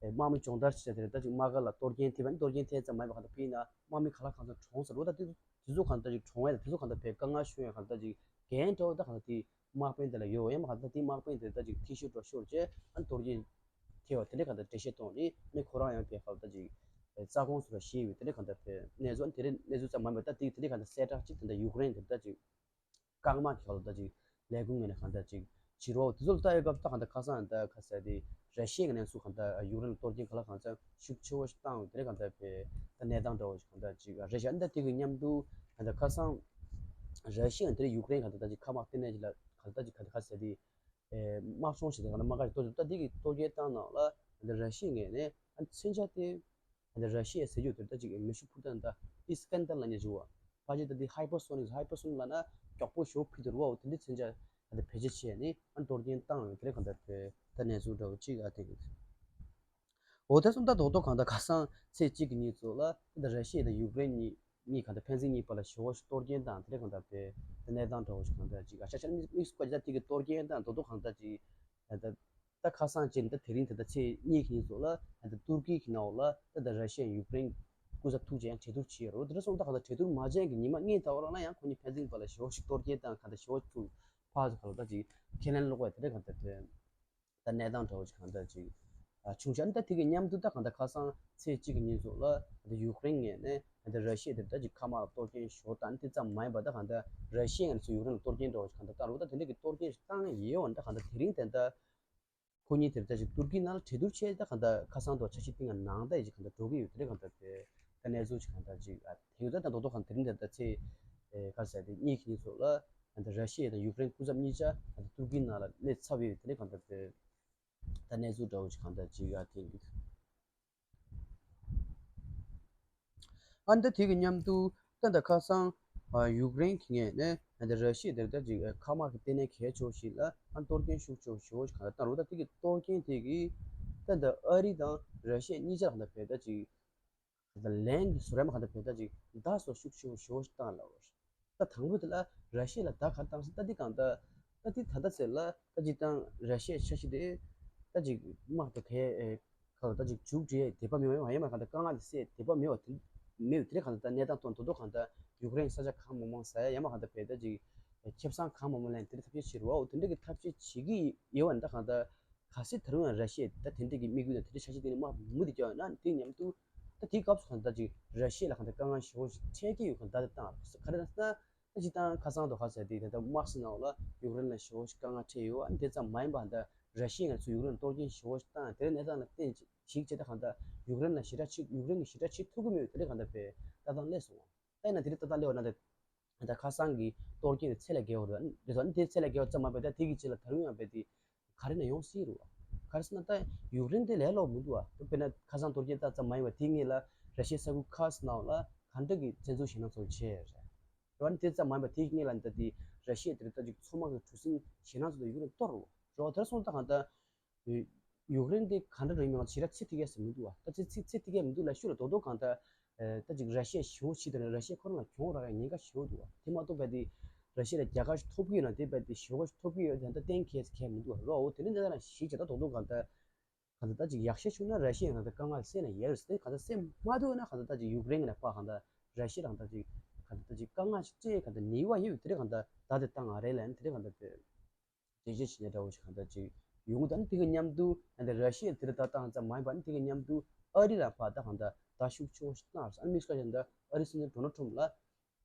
ཨེ་དམག་མི་སྦྱོང་བརྡར་བྱས་དེ་རེད་ད་ཅིག་དམག་སྒར་ལ་གཏོར་སྐྱོན་ཐེབས་པ་ནི་གཏོར་སྐྱོན་ཐེབས་ཙམ་མ་ཡིན་པར་གང་ལྟར་ཕ་གི་ནང་དམག་མི་ག་ལ་གང་འཚམ་གྲོངས་ཟེར་རོ། ད་དེ་དེ་ཚོ་གང་ལྟར་ཅིག་གྲོངས་ཡ་ད་དེ་ཚོ་གང་ལྟར་བས་དཀའ་ངལ་ཤོར་ཡ་གང་ལྟར་ཅིག་འགན་འདྲ་བོ་ད་གང་ལྟར་དེ་དམག་དཔོན་དེ་ལ་ཡོད་ཡ་མ་གང་ལྟར་དེ་དམག་དཔོན་དེ་ད་ཅིག་འཐེན་ཤོར་འགྲོ་ཤོར་བྱས་ཨ་ནི་གཏོར་སྐྱོན་ཐེབས་པ་དེ་འདྲའི་གང་ལྟར་འགྲེལ་བཤད་གཏོང་ནས་ཨ་ནི་ཁོ་རང་ཡང་ཕའི་ཁ་ལ་ད་ཅིག་རྩ་དགོངས་སུ་ར་བཞེས་ཡོད་དེ་འདྲའི་གང་ལྟར་ཕའི་གནས་ཚུལ་ཨ་ནི་དེ་འདྲའི་གནས་ཚུལ་ཙམ་མ་ཡིན་པར་ད་དེ་དེ་འདྲའི་གང་ལྟར་གསལ་བསྒྲགས་ཅིག་དེ་འདྲ་ཡུཀ་རེན་དེ་ད་ཅིག་རྐང་དམག་གི་ཁ་ལ་ད་ཅིག་ལས་ཁུངས་ངོས་ནས་གང་ལྟར་ཅིག་བྱེད་རོགས་དེ་ཚོ་ལ་ལྟ་ཡོད་སྐབས་ད་གང་ལྟར་ཁ་སང་ད་ཁ་ཟེར་དེ་ར་ཤི་ཡའི་ངོས་ནས་སུ་གང་ལྟར་ཡུཀ་རེན་ལ་གཏོར་སྐྱོན་ག་ལ་གང་འཚམ་ཤུགས་ཆེ་བོ་ཞིག་བཏང་ཡོད་དེ་འདྲའི་གང་ལྟར་ཕའི་ད་གནས་སྟངས་འདྲ་བོ་ཞིག་གང་ལྟར་ཅིག་རེད་ཤག་ཨ་ནི་ད་དེ་གི་མཉམ་དུ་གང་ལྟར་ཁ་སང་ར་ཤི་ཡ་དེ་རིང་ཡུཀ་རེན་གང་ལྟར་ད་ཅིག་མཁའ་དམག་ལྟེ་གནས་ཅིག་ལ་གང་ལྟར་ད་ཅིག་གང་ལྟར་ཁ་ཟེར་དེ། ཨེ་དམག་སྦྱོང་བྱེད་དུས་གང་ལ་དམག་སྒར་གཏོར་ད་འདི་གི་གཏོར་སྐྱོན་བཏང་ནང་ལ་འདི་ར་ཤི་ཡའི་ངོས་ནས་ཨ་མཚོན་ཆ་དེ་འདི་ར་ཤི་ཡའི་ཟེར་རྒྱུ་དེ་ད་ཅིག་མེ་ཤུགས་འཕུར་མདའ་འདི་ཨིས་ཀན་དར་ལབ་མཁན་ཅིག་ཡོད་པ་ཕལ་ཆེར་ད་འདི་ཧའི་པར་སོ་ནིག་ཧའི་པར་སོ་ནིག་ལབ་ན་མགྱོགས་པོ་ཞེ་པོ་འཕུར་དུ་རུ་བ་འོ་དེ་འདྲའི་མཚོན་ཆ་འདི་བེད་སྤྱོད་བྱས་ནས་ཨ་གཏོར་སྐྱོན་བཏང་ཡོད་དེ་རེད་གང་ལྟར་དེ་ད་གནས་ཚུལ་འདྲ་བོ་ཅིག་ཨ་དེ་ཡིན། འོ་དེ་སོང་ད་རྡོག་རྡོག་གང་ལྟར་ཁ་སང་ཚེས་གཅིག་གི་ཉིན་ཚོ་ལ་ད་ར་ཤི་ཡ་དང་ཡུཀ་རེན་གཉིས་གཉིས་གང་ལྟར་ཕན་ཚུན་གཉིས་བར་ལ་ཞེ་པོ་ཞིག་གཏོར་སྐྱོན་དང་དེ་འདྲ་གང་ལྟར་དེ་དེ་གནས་སྟངས་འདྲ་བོ་ཞིག་གང་ལྟར་ཅིག་ཨ་ཤ་ཤ་མིག་སུ་བཀོད་ཅིག་ད་དེ་གི་གཏོར་སྐྱོན་དང་རྡོག་རྡོག་གང་ལྟར་ཅིག་ད་ད་ཁ་སང་ཅིག་ད་དེ་རིང་ད་ད་ཚེས་གཉིས་ཀྱི་ཉིན་ཚོ་ལ་ད་ཏུར་ཀི་གི་ནང་ལ་ད་ད་ར་ཤི་ཡ་ཡུཀ་རེན་སྐུ་ཚབ་ཐུག་ཅིག་ཡང་གྲོས་བསྡུར་བྱས་ཡོད་རེད། དེ་འདྲ་སོང་ད་གང་ལྟར་གྲོས་བསྡུར་མ་བྱས་ཀྱི་ཉི་མ་ལྔའི་ད་བར་ལ་ཡང་ཁོ་གཉིས་ཕན་ཚུན་བར་ལ་ཞེ་པོ་ཞིག་གཏོར་སྐྱོན་དང་གང་ལྟར་ཞེ་པོ་ཞིག་ཕར་ཚུར་གང་ལྟར་ཅིག་ཁས་ལེན་ལོག་པ་དེ་འདྲ་གང་ལྟར་དེ། ད་གནས་སྟངས་འདྲ་བོ་ཞིག་གང་ལྟར་ཅིག་ཨ་བྱུང་ཤག་ཨ་ནི་ད་དེ་གི་མཉམ་དུ་ད་གང་ལྟར་ཁ་སང་ཚེས་གཅིག་གི་ཉིན་ཚོ་ལ་ད་ཡུཀ་རེན་ངོས་ནས་ད་ར་ཤི་ཡ་དེ་ད་ཅིག་མཁའ་དམག་ལ་གཏོར་སྐྱོན་ཞོར་དང་དེ་ཙམ་མ་ཡིན་པ་ད་གང་ལྟར་ར་ཤི་ཡ་ངོས་ནས་ཚུར་ཡུཀ་རེན་ལ་གཏོར་སྐྱོན་འདྲ་བོ་ཞིག་གང་ལྟར་བཏང་རེད། ད་དེ་འདྲ་གི་གཏོར་སྐྱོན་ཞིག་བཏང་ཡོད་འོན་ད་གང་ལྟར་དེ་རིང་དེ་ད་ཁོ་གཉིས་དེར་ད་ཅིག་ཏུར་ཀི་ནང་ལ་གྲོས་བསྡུར་བྱས་ད་གང་ལྟར་ཁ་སང་དུ་འཆར་གཞི་བཏིང་ང་ནང་ད་ཡི་ཅིག་གང་ལྟར་འགྲོ་གི་ཡོད་དེ་རེད། གང་ལྟར་དེ་ད་གནས་ཚུལ་ཞིག་གང་ལྟར་ཅིག་ཨ་དེ་ཡོད་ད་ད་རྡོག་རྡོག་གང་དེ་རིང་དེ་ད་ཚེས་ཨེ་ག་རེ་ཟེར་དེ་གཉིས་ཀྱི་ཉིན་ཚོ་ལ་ད་ར་ཤི་ཡ་དང་ཡུཀ་རེན་སྐུ་ཚབ་གཉིས་ཆ་ད་ཏུར་ཀི་ནང་ལ་སླེབས་ཚར་བའི་དེ་རེད། གང་ལྟར་དེ། ད་གནས་ཚུལ་འདྲ་བོ་ཞིག་གང་ལྟར་ཅིག་ཡ་ཐེངས་འདུག་ཨ་ནི་ད་དེ་གི་མཉམ་དུ་ད་ད་ཁ་སང་ ཨ་ཡུཀ་རེན་གྱི་ངོས་ནས་ཨ་འདི་ར་ཤི་ཡ་དེ་ད་ཅིག་ཨ་མཁའ་དམག་གི་ལྟེ་གནས་གལ་ཆེ་བོ་ཞིག་ལ་ཨ་གཏོར་སྐྱོན་ཤུགས་ཆེ་བོ་ཞེ་བོ་ཞིག་གང་ལྟར་བཏང་རེད། ད་དེ་གི་གཏོར་སྐྱོན་དེ་གིས་ད་ད་ཨ་རི་དང་ར་ཤི་ཡ་གཉིས་ཆར་གང་ལྟར་བས་ད་ཅིག་ད་ལན་གྱི་བཟོ་ར་མ་གང་ལྟར་བས་ད་ཅིག་བརྡ་སོགས་ཤུགས་ཆེ་བོ་ཞེ་བོ་ཞིག་བཏང་ལབ་པ་རེད། ད་དང་པོ་དེ་ལ་ར་ཤི་ཡ་ལ་བརྡ་ག་རེ་བཏང་ཟེར་ད་འདི་གང་ལྟར་ད་འདི་ད་ལྟ་ཟེར་ལ་ད་ཅིག་ད་ར་ཤི་ཡའི་འཆར་གཞི་དེ་ད་ཅིག་དམག་དེ་གས་ཨེ་ཁ་ལ་ད་ཅིག་མཇུག་སྒྲིལ་ཡས་དད་པ་མེད་པ་ཡང་ཡང་མ་གང་ལྟར་དཀའ་ངལ་དེ་སེལ་དད་པ་མེད་པ་དེ་མེད་པ་དེ་རེད། གང་ལྟར་ད་གནས་སྟངས་ཐོག་ད་དུང་གང་ལྟར་ཡུཀ་རེན་ས་ཆ་གང་མང་མང་ཟ་ཡ་ཡང་མ་གང་ལྟར་བས་ད་ཅིག་ཁེ་བཟང་གང་མང་མང་ལེན་དེ་འདྲ་ཐབས་ཤེས་བྱེད་རུ་བའོ། དེ་འདྲ་གི་ཐབས་ཤེས་བྱེད་ཀྱི་ཡོད་པ་ནི་ད་གང་ལྟར་གལ་སྲིད་ད་རུང་ཡང་ར་ཤི་ཡས་ད་དེ་འདྲ་གི་དམིགས་ཡུལ་དང་དེ་འདྲ་འཆར་གཞི་དེ་ནི་དམག་མུ་མཐུད་རྒྱག་ཡོད་ན་དེ་མཉམ་དུ་ད་དེའི་སྐབས་སུ་གང་ལྟར་ཅིག་ར་ཤི་ཡ་ལ་གང་ལྟར་དཀའ་ངལ་ཞེ་པོ་ཞིག་འཕྲད་ཀྱི་ཡོད་གང་ལྟར་དེ་བཏང་ག་རེ་ཟེར་ན། ད་སྤྱིར་བཏང་ཁ་སང་དུ་ཁ་ཟེར་དེ་ད་ལྟ་དམག་སའི་ནང་ལ་ཡུཀ་རེན་ལ་ཞེ་པོ་ཞིག་དཀའ་ངལ་འཕྲད་ཡོད། ཨ་ནི་དེ་ཙམ་མ་ཡིན་པ་ད་ར་ཤི་ཡ་ང་ཚོ་ཡུཀ་རེན་ལ་གཏོར་སྐྱོན་ཞེ་པོ་ཞིག་བཏང་དེ་གནས་སྟངས་ལ་བརྟེན་ཅིག་བྱས་ད་གང་ལྟར་ཡུཀ་རེན་ལ་ཞེ་དྲག་བྱེད་ཡུཀ་རེན་གྱི་ཞེ་དྲག་བྱེད་ཐུབ་ཀྱི་མེད་དེ་འདྲ་གང་ལྟར་བས་ལྟ་སྟངས་སླེབས་སོང་བ། ད་ཡིན་ན་དེ་འདྲ་ལྟ་སྟངས་སླེབས་པ་ན་ད། ད་ཁ་སང་གི་གཏོར་སྐྱོན་དེ་ཚད་ལས་བརྒལ་བ་རེད། རེད་དོ། ཨ་ནི་དེ་ཚད་ལས་བརྒལ་བ་ཙམ་མ་ཡིན་པར་ད་དེ་གི་རྗེས་ལ་ད་རུང་ཡང་རྦད་དེ་ག་རེ་ན་ཡོང་སྲིད་རེད་བ། ག་རེ་ཟེར་ན་ད་ཡུཀ་རེན་དེ་ལས་སླ་པོ་མི་འདུག་བ། དཔེར་ན་ཁ་སང་གཏོར་སྐྱོན་བཏང་ཙམ་མ་ཡིན་པར་དེའི་སྔོན་ལ་ར་ཤི་ཡའི་ས་ཁུལ་ཁག་ཅིག་ནང་ལ་ག་འདྲ་གི་བཙན་འཛུལ་ཞེད་སྣང་ཚོར་བྱས་རེད། རེད་བ། ཨ་ནི་དེ་ཙམ་མ་ཡིན་པར་དེའི་སྔོན་ལ་ད་དེ་ར་ཤི་ཡ་དེ་རེད་ད་ཅིག་མཚོ་དམག་གི་གྲུ་གཟིངས་ཞེད་སྣང་ཚོར་དུ་ཡུཀ་རེན་གཏོར་རེད་བ། རེད་བ། དེར་སོང་ད་གང་ལྟར། ཡུཀ་རེན་དེ་ག་འདྲ་རེད་མིན་ང་ཚོ་ཞེ་དྲག་ཚད་ཐིག་གས་ཟེར་མི་འདུག་བ། ད་ཚད་ཚད་ཚད་ཐིག་གས་མི་འདུག་ལབ་ཤུགས་ལ་རྡོག་རྡོག་གང་ལྟར། ཨེ། ད་ཅིག་ར་ཤི་ཡ་ཞེ་པོ་ཞིག་དང་ར་ཤི་ཡ་ཁོ་རང་ལ་གྱོང་རག་ཡ་ཉེན་ཁ་ཞེ་པོ་འདུག་བ། དེ་མ་གཏོགས་རྦད་དེ་ར་ཤི་ཡ་ལ་རྒྱལ་ཁ་ཞིག་ཐོབ་ཀྱི་ཡོད་ན་དེ་རྦད་དེ་ཞེ་པོ་ཞིག་ཐོབ་ཀྱི་ཡོད་དེ་ད་གཏན་འཁེལ་གས་མི་འདུག་བ། རོ་འོ་དེ་ནི་འདི་ལ་ཞིག་བྱས་ད་རྡོག་རྡོག་གང་ལྟར། གང་ལྟར་ད་ཅིག་ཡག་ཤོས་བྱུང་ན་ར་ཤི་ཡ་ང་ཚོ་དཀའ་ངལ་སེལ་ན་ཡག་རེད་ཟེར། གང་ལྟར་སེལ་མ་ཐུབ་ན་གང་ལྟར་ད་ཅིག་ཡུཀ་རེན་གྱི་ནང་པ་གང་ལྟར་ར་ཤི་ཡ་གང་ལྟར་ཅིག་གང་ལྟར་ད་ཅིག་དཀའ་ངལ་ཞིག་སྤྲད་གང་ལྟར་ནུས་པ་ཡོད་དེ་རེད། གང་ལྟར་བརྡ་དེ་བཏང་ང་རེད་ལབ་ནས་དེ་རེད་གང་ལྟར་དེ། འགྲེལ་བཤད་བྱེད་ཡ་འདྲ་བོ་ཞིག་གང་ལྟར་ཅིག་ཡོང་གི་འདུག་ཨ་ནི་དེ་གི་མཉམ་དུ་ཨ་ནི་ར་ཤི་ཡ་དེ་རིང་ད་བཏང་ཙམ་མ་ཡིན་པ་ཨ་ནི་དེ་གི་མཉམ་དུ་ཨ་རི་ལ་ཕར་ད་གང་ལྟར་བརྡ་ཤུགས་ཆེ་བོ་ཞིག་བཏང་རེད། ཨ་ནི་དམིགས་བསལ་ཡང་ད་ཨ་རི་སྲིད་འཛིན་ཌོ་ནལ་ཊམ་ལ་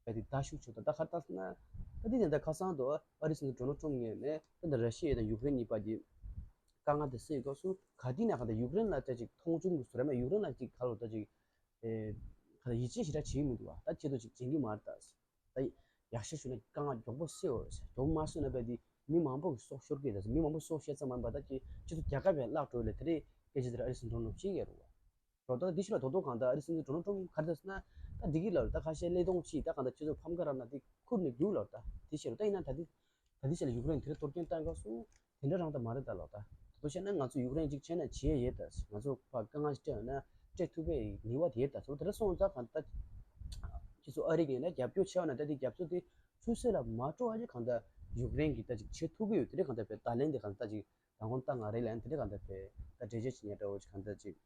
བས་དེ་བརྡ་ཤུགས་ཆེ་བོ་ད་ད་ག་རེ་བཏང་ཟེར་ན། ད་དེ་ནས་ད་ཁ་སང་དུ་ཨ་རི་སྲིད་འཛིན་ཌོ་ནལ་ཊམ་ངོས་ནས་ད་ད་ར་ཤི་ཡ་དང་ཡུཀ་རེན་གཉིས་བར་གྱི་དཀའ་ངལ་དེ་སེལ་སྐབས་སུ་ག་དུས་ནས་གང་ལྟར་ཡུཀ་རེན་ལ་ད་ཅིག་མཐོང་ཆུང་གི་བཟོ་ར་མ་ཡུཀ་རེན་ལ་ཅིག་ག་ལ་ད་ཅིག་ཨེ། ག་ལ་ཡིད་ཆེས་ཞེ་དྲག་བྱེད་ཀྱི་མི་འདུག་བ། ད་ཁྱེད་ཚོ་ཅིག་བྱེད་ཀྱི་མ་རེད་ད། ད་ཡག་ཤོས་བྱུང་ན་དཀའ་ངལ་མགྱོགས་པོ་སེལ་འོ། མགྱོགས་པོ་མ་སེལ་ན་རྦད་དེ་མི་མང་པོ་གི་སྲོག་ཤོར་གི་རེད། མི་མང་པོ་སྲོག་ཤོར་ཙམ་མ་ཡིན་པ་ད་ཅིག་ཁྱེད་ཚོ་རྒྱལ་ཁབ་ཡང་བརླག་འགྲོ་ལས་དེ་རེད། སྐད་ཆ་དེ་ར་ཨ་རི་སྲིད་འཛིན་ཌོ་ནལ་ཊམ་བཤད་ཀྱི་རེད་བ། རོ་ད་འདི་ཤུ་ལ་རྡོག་རྡོག་གང་ལྟར་ཨ་རི་སྲིད་འཛིན་ཌོ་ནལ་ཊམ་ག་རེ་ཟེར་ན། ད་འདི་གི་ལ་ད་ཁ་ཤས་གླེང་སྟངས་ཅིག་ད་གང་ལྟར་ཁྱེད་ཚོ་ཕམ་ཁ་རག་ན་དེ་ཁུར་ནས་རྒྱུགས་ལབ་ད་དེ་བཤད་རོ། ད་ཡིན་ན་ད་འདི། ད་ལྟའི་ཆ་ལ་ཡུཀ་རེན་དེ་འདྲ་གཏོར་སྐྱོན་བཏང་སྐབས་སུ་དེ་འདྲ་རང་ད་མ་རེད་ད་ལོ། ད་དེ་ཚོ་བཤད་ན་ང་ཚོ་ཡུཀ་རེན་ཅིག་བྱས་ན་བྱས་ཡོད་ད། ང་ཚོ་ཕར་དཀའ་ངལ་ཞིག་སྤྲད་ཡོད་ན་སྤྲད་ཐུབ་པའི་ནུས་པ་དེ་ཡོད་ད། ཚོ་དེ་འདྲ་སོང་ཙང་གང་ལྟར་ཁྱེད་ཚོ་ཨ་རི་གིས་ན་རྒྱབ་སྐྱོར་བྱས་ཡོད་ན་ད་དེ་རྒྱབ་སྐྱོར་དེ་ཆུད་ཟོས་ལ་མ་འགྲོ་བ་ཅིག་གང་ལྟར་ཡུཀ་རེན་གྱིས་ད་ཅིག་བྱེད་ཐུབ་ཀྱི་ཡོད། དེ་འདྲ་གང་ལྟར་བས་ད་ལན་དེ་གང་ལྟར་ཅིག་མདང་དགོང་བཏང་ང་རེད་ལན་དེ་འདྲ་གང་ལྟར་བས་ད་འགྲེལ་བཤད་བྱེད་ཉན་འདྲ་བོ་ཅིག་གང་ལྟར་ཅིག་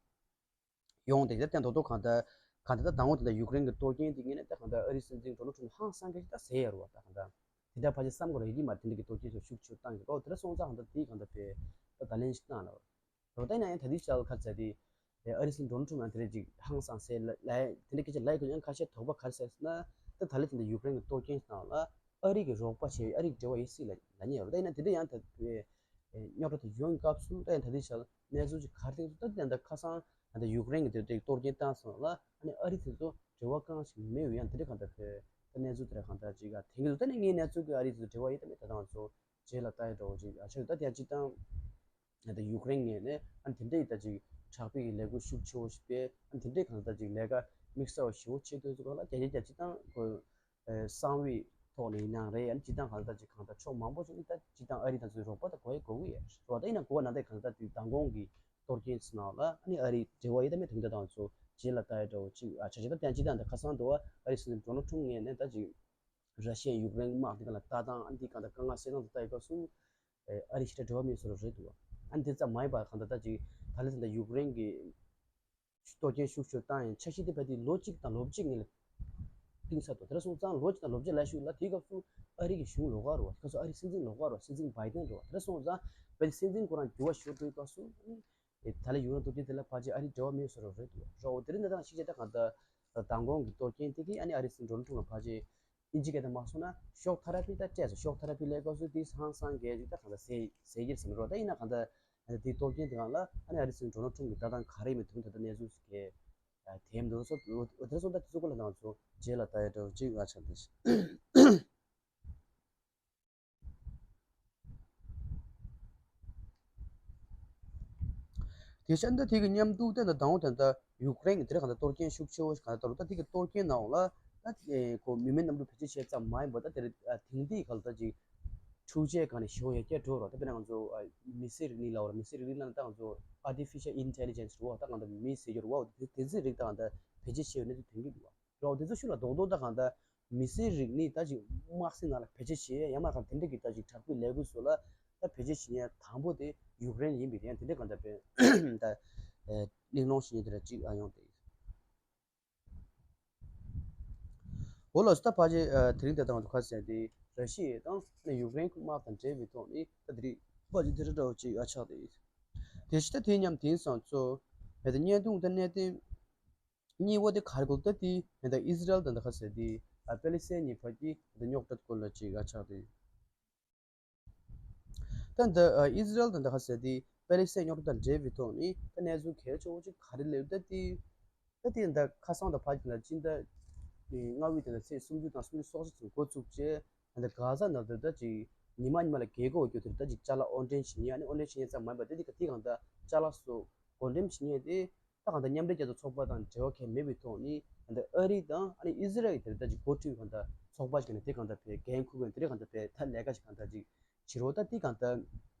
ཡོང་དེ་ལྟར་བརྟེན་རྡོག་རྡོག་གང་ལྟར་གང་ལྟར་ད་དང་པོ་དེ་འདྲ་ཡུཀ་རེན་གྱི་གཏོར་སྐྱོན་དེ་ངས་ནས་ད་གང་ལྟར་ཨ་རིའི་སྲིད་འཛིན་ཌོ་ནལ་ཊམ་ཧང་སང་གི་ད་ཟེར་ཡ་རུ་བ་ད་གང་ལྟར་དེ་འདྲ་ཕལ་ཆེར་བསམ་གི་རེད་ཀྱི་མ་རེད། དེ་འདྲ་གི་གཏོར་སྐྱོན་ཚོ་ཤུགས་ཆེ་བཏང་གི་རོ། དེ་འདྲ་སོང་ཙང་གང་ལྟར་དེ་གང་ལྟར་བས་ད་ད་ལན་ཞིག་བཏང་ལ་རོ། ད་ཡིན་ན་ཡང་ད་དེ་ཤར་ཁ་ཚ་དེ་ཨ་རིའི་སྲིད་འཛིན་ཌོ་ནལ་ཊམ་ཡང་དེ་འདྲ་ཅིག་ཧང་སང་ཟེར་ལ་ལ་དེ་འདྲ་སྐད་ཆ་ལ་ཡི་གི་ཡང་ཁ་ཤས་དོགས་པ་ག་རེ་ཟེར་ན། ད་ད་ལན་དེ་འདྲ་ཡུཀ་རེན་གྱི་གཏོར་སྐྱོན་ནང་ལ་ཨ་རི་གི་རོགས་པ་བྱས་ཨ་རི་གི་འབྲེལ་བ་ཡོད་སྲིད་ལ་ལ་ཉེ་རོ། ད་ཡིན་ན་དེ་འདྲ་ཡང་ད་བས་རྙོག་དྲ་དེ་ཡོང་སྐབས་སུ་ད་ཡང་ད་དེ་ཤར་གནས་ཚུལ་ཅིག་ག་རེ་ཐེངས་སུ་ད་དེ་འདྲ་ཁ་སང་ད་ཡུཀ་རེན་གྱི་དེ་འདྲའི་གཏོར་སྐྱོན་བཏང་སོང་ལ་ཨ་ནི་ཨ་རི་དེ་ཚོ་འབྲེལ་བ་གང་ཞིག་མེད་ཡོད་ཡང་དེ་འདྲ་གང་ལྟར་བས་ད་གནས་ཚུལ་དེ་འདྲ་གང་ལྟར་ཅིག་ཨ་ཐེངས་སུ་ད་ནི་ངའི་གནས་ཚུལ་གྱི་ཨ་རི་དེ་ཚོ་འབྲེལ་བ་ཡོད་ད་མེད་ད་དང་ཚོ་རྗེས་ལ་ལྟ་ཡ་འདྲ་བོ་ཅིག་ཨ་ཆགས་ཡོད། ད་དེ་ཡང་སྤྱིར་བཏང་ད་ཡུཀ་རེན་ངོས་ནས་ཨ་ནི་དེ་འདྲ་ཡི་ད་ཅིག་དྲག་པོའི་ལས་འགུལ་ཤུགས་ཆེ་བོ་ཞིག་སྤེལ་ཨ་ནི་དེ་འདྲའི་གང་ལྟར་ཅིག་ལས་ཀ་དམིགས་བསལ་བ་ཞེ་པོ་བྱེད་དུས་ཚོ་གང་ལ་རྒྱ་ཆེ་རྒྱ་སྤྱིར་བཏང་གོ་ཨེ་གསང་བའི་ཐོག་ནས་ཡིན་ནའང་རེད། ཨ་ནི་སྤྱིར་བཏང་གང་ལྟར་ཅིག་གང་ལྟར་ཕྱོགས་མང་པོ་ཞིག་ནས་ད་སྤྱིར་བཏང་ཨ་རི་དང་ཚོའི་རོགས་པ་དང་གོ་ཡི་གོ་གི་ཡོད་རེད་བ། ད་ཡིན་ན་གོ་བ་ན་ད་གང་ལྟར་དེ་མདང་དགོང་གི་གཏོར་སྐྱོན་ཚོ་ནང་ལ་ཨ་ནི་ཨ་རི་འབྲེལ་བ་ཡོད་ད་མེད་དེ་འདྲ་དང་ཚོ་རྗེས་ལ་ལྟ་ཡ་འདྲ་བོ་ཅིག་ཨ་ཆ་ཆེ་ད་ཡང་སྤྱིར་བཏང་ད་ཁ་སང་དུ་ཨ་རི་སྲིད་འཛིན་ཌོ་ནལ་ཊམ་ངོས་ནས་ད་ཅིག་ར་ཤི་ཡ་ཡུཀ་རེན་དམག་དེ་ག་ལ་ལྟ་སྟངས་ཨ་ནི་དེ་གང་ལྟར་དཀའ་ངལ་སེལ་སྟངས་དེ་ལྟ་ཡི་སྐབས་སུ་ཨ་རི་ཞེ་དྲག་འབྲེལ་བ་མེད་བཟོ་འདྲ་རེད་འདུག་ཨ་ནི་དེ་ཙམ་མ་ཡིན་པར་གང་ལྟར་ད་ཅིག་ད་ལན་ད་ཡུཀ་རེན་གྱི་གཏོར་སྐྱོན་ཤུགས་ཆེ་བཏང་ཡང་འཆར་གཞི་དེ་བས་དེ་ལོ་གཅིག་དང་ལོ་གཅིག་ངེས་ལ་གཏིང་ཟབ་ཏུ་དེ་འདྲ་སོང་ཙང་ལོ་གཅིག་དང་ལོ་གཅིག་ལ་ཞུགས་ལ་དེའི་སྐབས་སུ་ཨ་རི་གི་གཞུང་ལོགས་ཀ་རུ་བ་དེ་སྐབས་སུ་ཨ་རི་སྲིད་འཛིན་ལོགས་ཀ་རུ་བ་སྲིད་འཛིན་བྷའི་ཏན་རུ་བ་དེ་འདྲ་སོང་ཙང་བས་དེ་སྲིད་འཛིན་ཁོ་རང་འགྱུར་བ་ཞུ་འགྲོའི་སྐབས་སུ་ཨ་ནི། ཨེ་ད་ལན་ཡུཀ་རེན་གཏོར་སྐྱོན་དེ་ལ་ཕལ་ཆེར་ཨ་རིའི་འབྲེལ་བ་མེད་བཟོ་འདྲ་རེད་འདུག་རོ། དེ་རིང་ད་ལྟ་ཤེས་བྱ་ད་གང་ལྟར་མདང་དགོང་གི་གཏོར་སྐྱོན་དེ་གིས་ཨ་ནི་ཨ་རིའི་སྲིད་འཛིན་ཌོ་ནལ་ཊམ་ལ་ཕལ་ཆེར་ཨིན་ཇི་སྐད་དུ་མ་སོང་ན་ཤོག་ཐེ་ར་པི་ད་སྤྲད་སོང་། ཤོག་ཐེ་ར་པི་ལབ་སྐབས་སུ་དེ་ཧང་སང་གས་ཅིག་ད་གང་ལྟར་ཟས་ཟས་ཀྱི་ཟེར་མི་རོ། ད་ཡིན་ན་གང་ལྟར་ཨ་ནི་དེའི་གཏོར་སྐྱོན་དེ་སྒང་ལ་ཨ་ནི་ཨ་རིའི་སྲིད་འཛིན་ཌོ་ནལ་ཊམ་གྱི་ལྟ་སྟངས་ག་རེ་ཡིན་མིན་དེ་རིང་ད་ལྟ་གནས་ཚུལ་གས་དེ་མི་འདུག་སོ། འོ་དེ་སོང་ད་དེ་ཚོ་གོ་ལ་ནང་ཚོ་རྗེས་ལ་ལྟ་ཡ་འདྲ་བོ་ཅིག་ང་ཆགས་འདུག་དེ་བཞིན་ད་དེ་གི་མཉམ་དུ་ད་ལྟ་དང་པོ་ད་ལྟ་ཡུཀ་རེན་གྱི་དེ་རིང་གང་ལྟར་གཏོར་སྐྱོན་ཤུགས་ཆེ་བོ་ཞིག་གང་ལྟར་གཏོར་ད་དེ་གི་གཏོར་སྐྱོན་ནང་ལ་ ད་ཁོ་མི་མེད་གནམ་གྲུ་བེད་སྤྱོད་བྱས་ཙམ་མ་ཡིན་པར་ད་དེར་དེང་དུས་ག་ལ་ད་ཅིག་འཕྲུལ་ཆས་སྒང་ནས་ཞེ་པོ་ཡར་རྒྱས་འགྲོ་རོགས། ད་དཔེར་ན་ང་ཚོ་མི་ཚེའི་རིག་གནས་ལབ་རོགས། མི་ཚེའི་རིག་གནས་ལ་ད་ང་ཚོ་artificial intelligence རོགས། ད་གང་ལྟར་མི་ཟེར་རྒྱུ་རོགས། དེ་ཚོའི་རིགས་ད་གང་ལྟར་བེད་སྤྱོད་བྱས་ཡོད་ནས་དེ་དོན་གྱི་འདུག་རོགས། དེ་ཚོ་ཤུགས་ལ་རྡོག་རྡོག་ད་གང་ལྟར་མི་ཚེའི་རིག་གནས་ད་ཅིག་དམག་སའི་ནང་ལ་བེད་སྤྱོད་བྱས་ཡ་མ་གང་དེ་འདྲ་གི་ད་ཅིག་དྲག་པོའི་ལས་འགུལ་སོགས་ལ་ད་བེད་སྤྱོད་བྱེད་མཁན་དང་པོ་དེ་ཡུཀ་རེན་ཡིན་པའི་དེ་ཡང་དེ་འདྲ་གང་ལྟར་བས་ད་གླེང་སློང་བྱེད་མཁན་དེ་འདྲ་ཅིག་ཨ་ཡོང་དེ། འོ་ལགས་སོ། ད་ཕལ་ཆེར་དེ་རིང་ད་ལྟ་ང་ཚོ་ཁ་གསལ་དེ་ར་ཤི་ཡ་དང་ཡུཀ་རེན་དམག་དང་འབྲེལ་བའི་ཐོག་ནས་ད་དེ་རིང་ཕལ་ཆེར་དེ་འདྲ་འདྲ་བོ་ཅིག་ཨ་ཆགས་དེ། དེ་བཞིན་ད་དེ་མཉམ་དེང་སང་ཚོ་ད་བརྙན་ཐུང་ད་གནད་དོན་གཉིས་པ་དེ་ག་རེ་གོ་ད་དེ་ད་ཨི་ཟི་རལ་དང་ད་ཁ་གསལ་དེ་པེ་ལི་སི་ཐན་གཉིས་བར་གྱི་ད་རྙོག་དྲ་སྐོར་ལ་ཅིག་ཨ་ཆགས་དེ། ད་འདི་ཨི་ཟི་རལ་དང་ད་ཁ་གསལ་དེ་པེ་ལི་སི་ཐན་རྙོག་དྲ་དང་འབྲེལ་བའི་ཐོག་ནས་ད་གནས་ཚུལ་གལ་ཆེ་བོ་ཅིག་ག་རེ་སླེབས་ད་དེ། ད་དེ་འདི་ཁ་སང་དང་ཕར་གྱི་ལ་སྤྱི་ཟླ་ལྔ་པའི་དེ་ལ་ཚེས་སུམ་ཅུ་དང་སུམ་ཅུ་སོ་གཅིག་ཙམ་འགོ་བཙུགས་རྗེས་ད་འདི་གྷ་ཟ་ནང་དུ་ད་ཅིག་ཉི་མ་ཉི་མ་ལ་རྒྱལ་སྒོ་བརྒྱུད་དེ་ད་ཅིག་ཅ་ལག་དབོར་འདྲེན་བྱེད་མཁན་ཨ་ནི་དབོར་འདྲེན་བྱེད་མཁན་ཙམ་མ་ཡིན་པར་ད་དེ་ག་དེ་གང་ད་ཅ་ལག་སོགས་བགོ་འགྲེམས་བྱེད་མཁན་དེ། ད་གང་ལྟར་མཉམ་འབྲེལ་རྒྱལ་ཚོགས་ཚོགས་པ་དང་འབྲེལ་བ་གང་ཡང་མེད་པའི་ཐོག་ནས་ད་ལྟ་ཨ་རི་དང་ཨ་ནི་ཨི་ཟི་རལ་གྱི་དེར་ད་ཅིག་འགོ་ཁྲིད་གང་ལྟར་ཚོགས་པ་ཞིག་ནས་དེ་གང་ལྟར་བས་འགན་འཁུར་མཁན་དེ་གང་ལྟར་བས་ད་ལས་ཀ་ཞིག་གང་ལྟར་ཅིག་བྱེད་རོགས། ད་དེ་གང་ལྟར་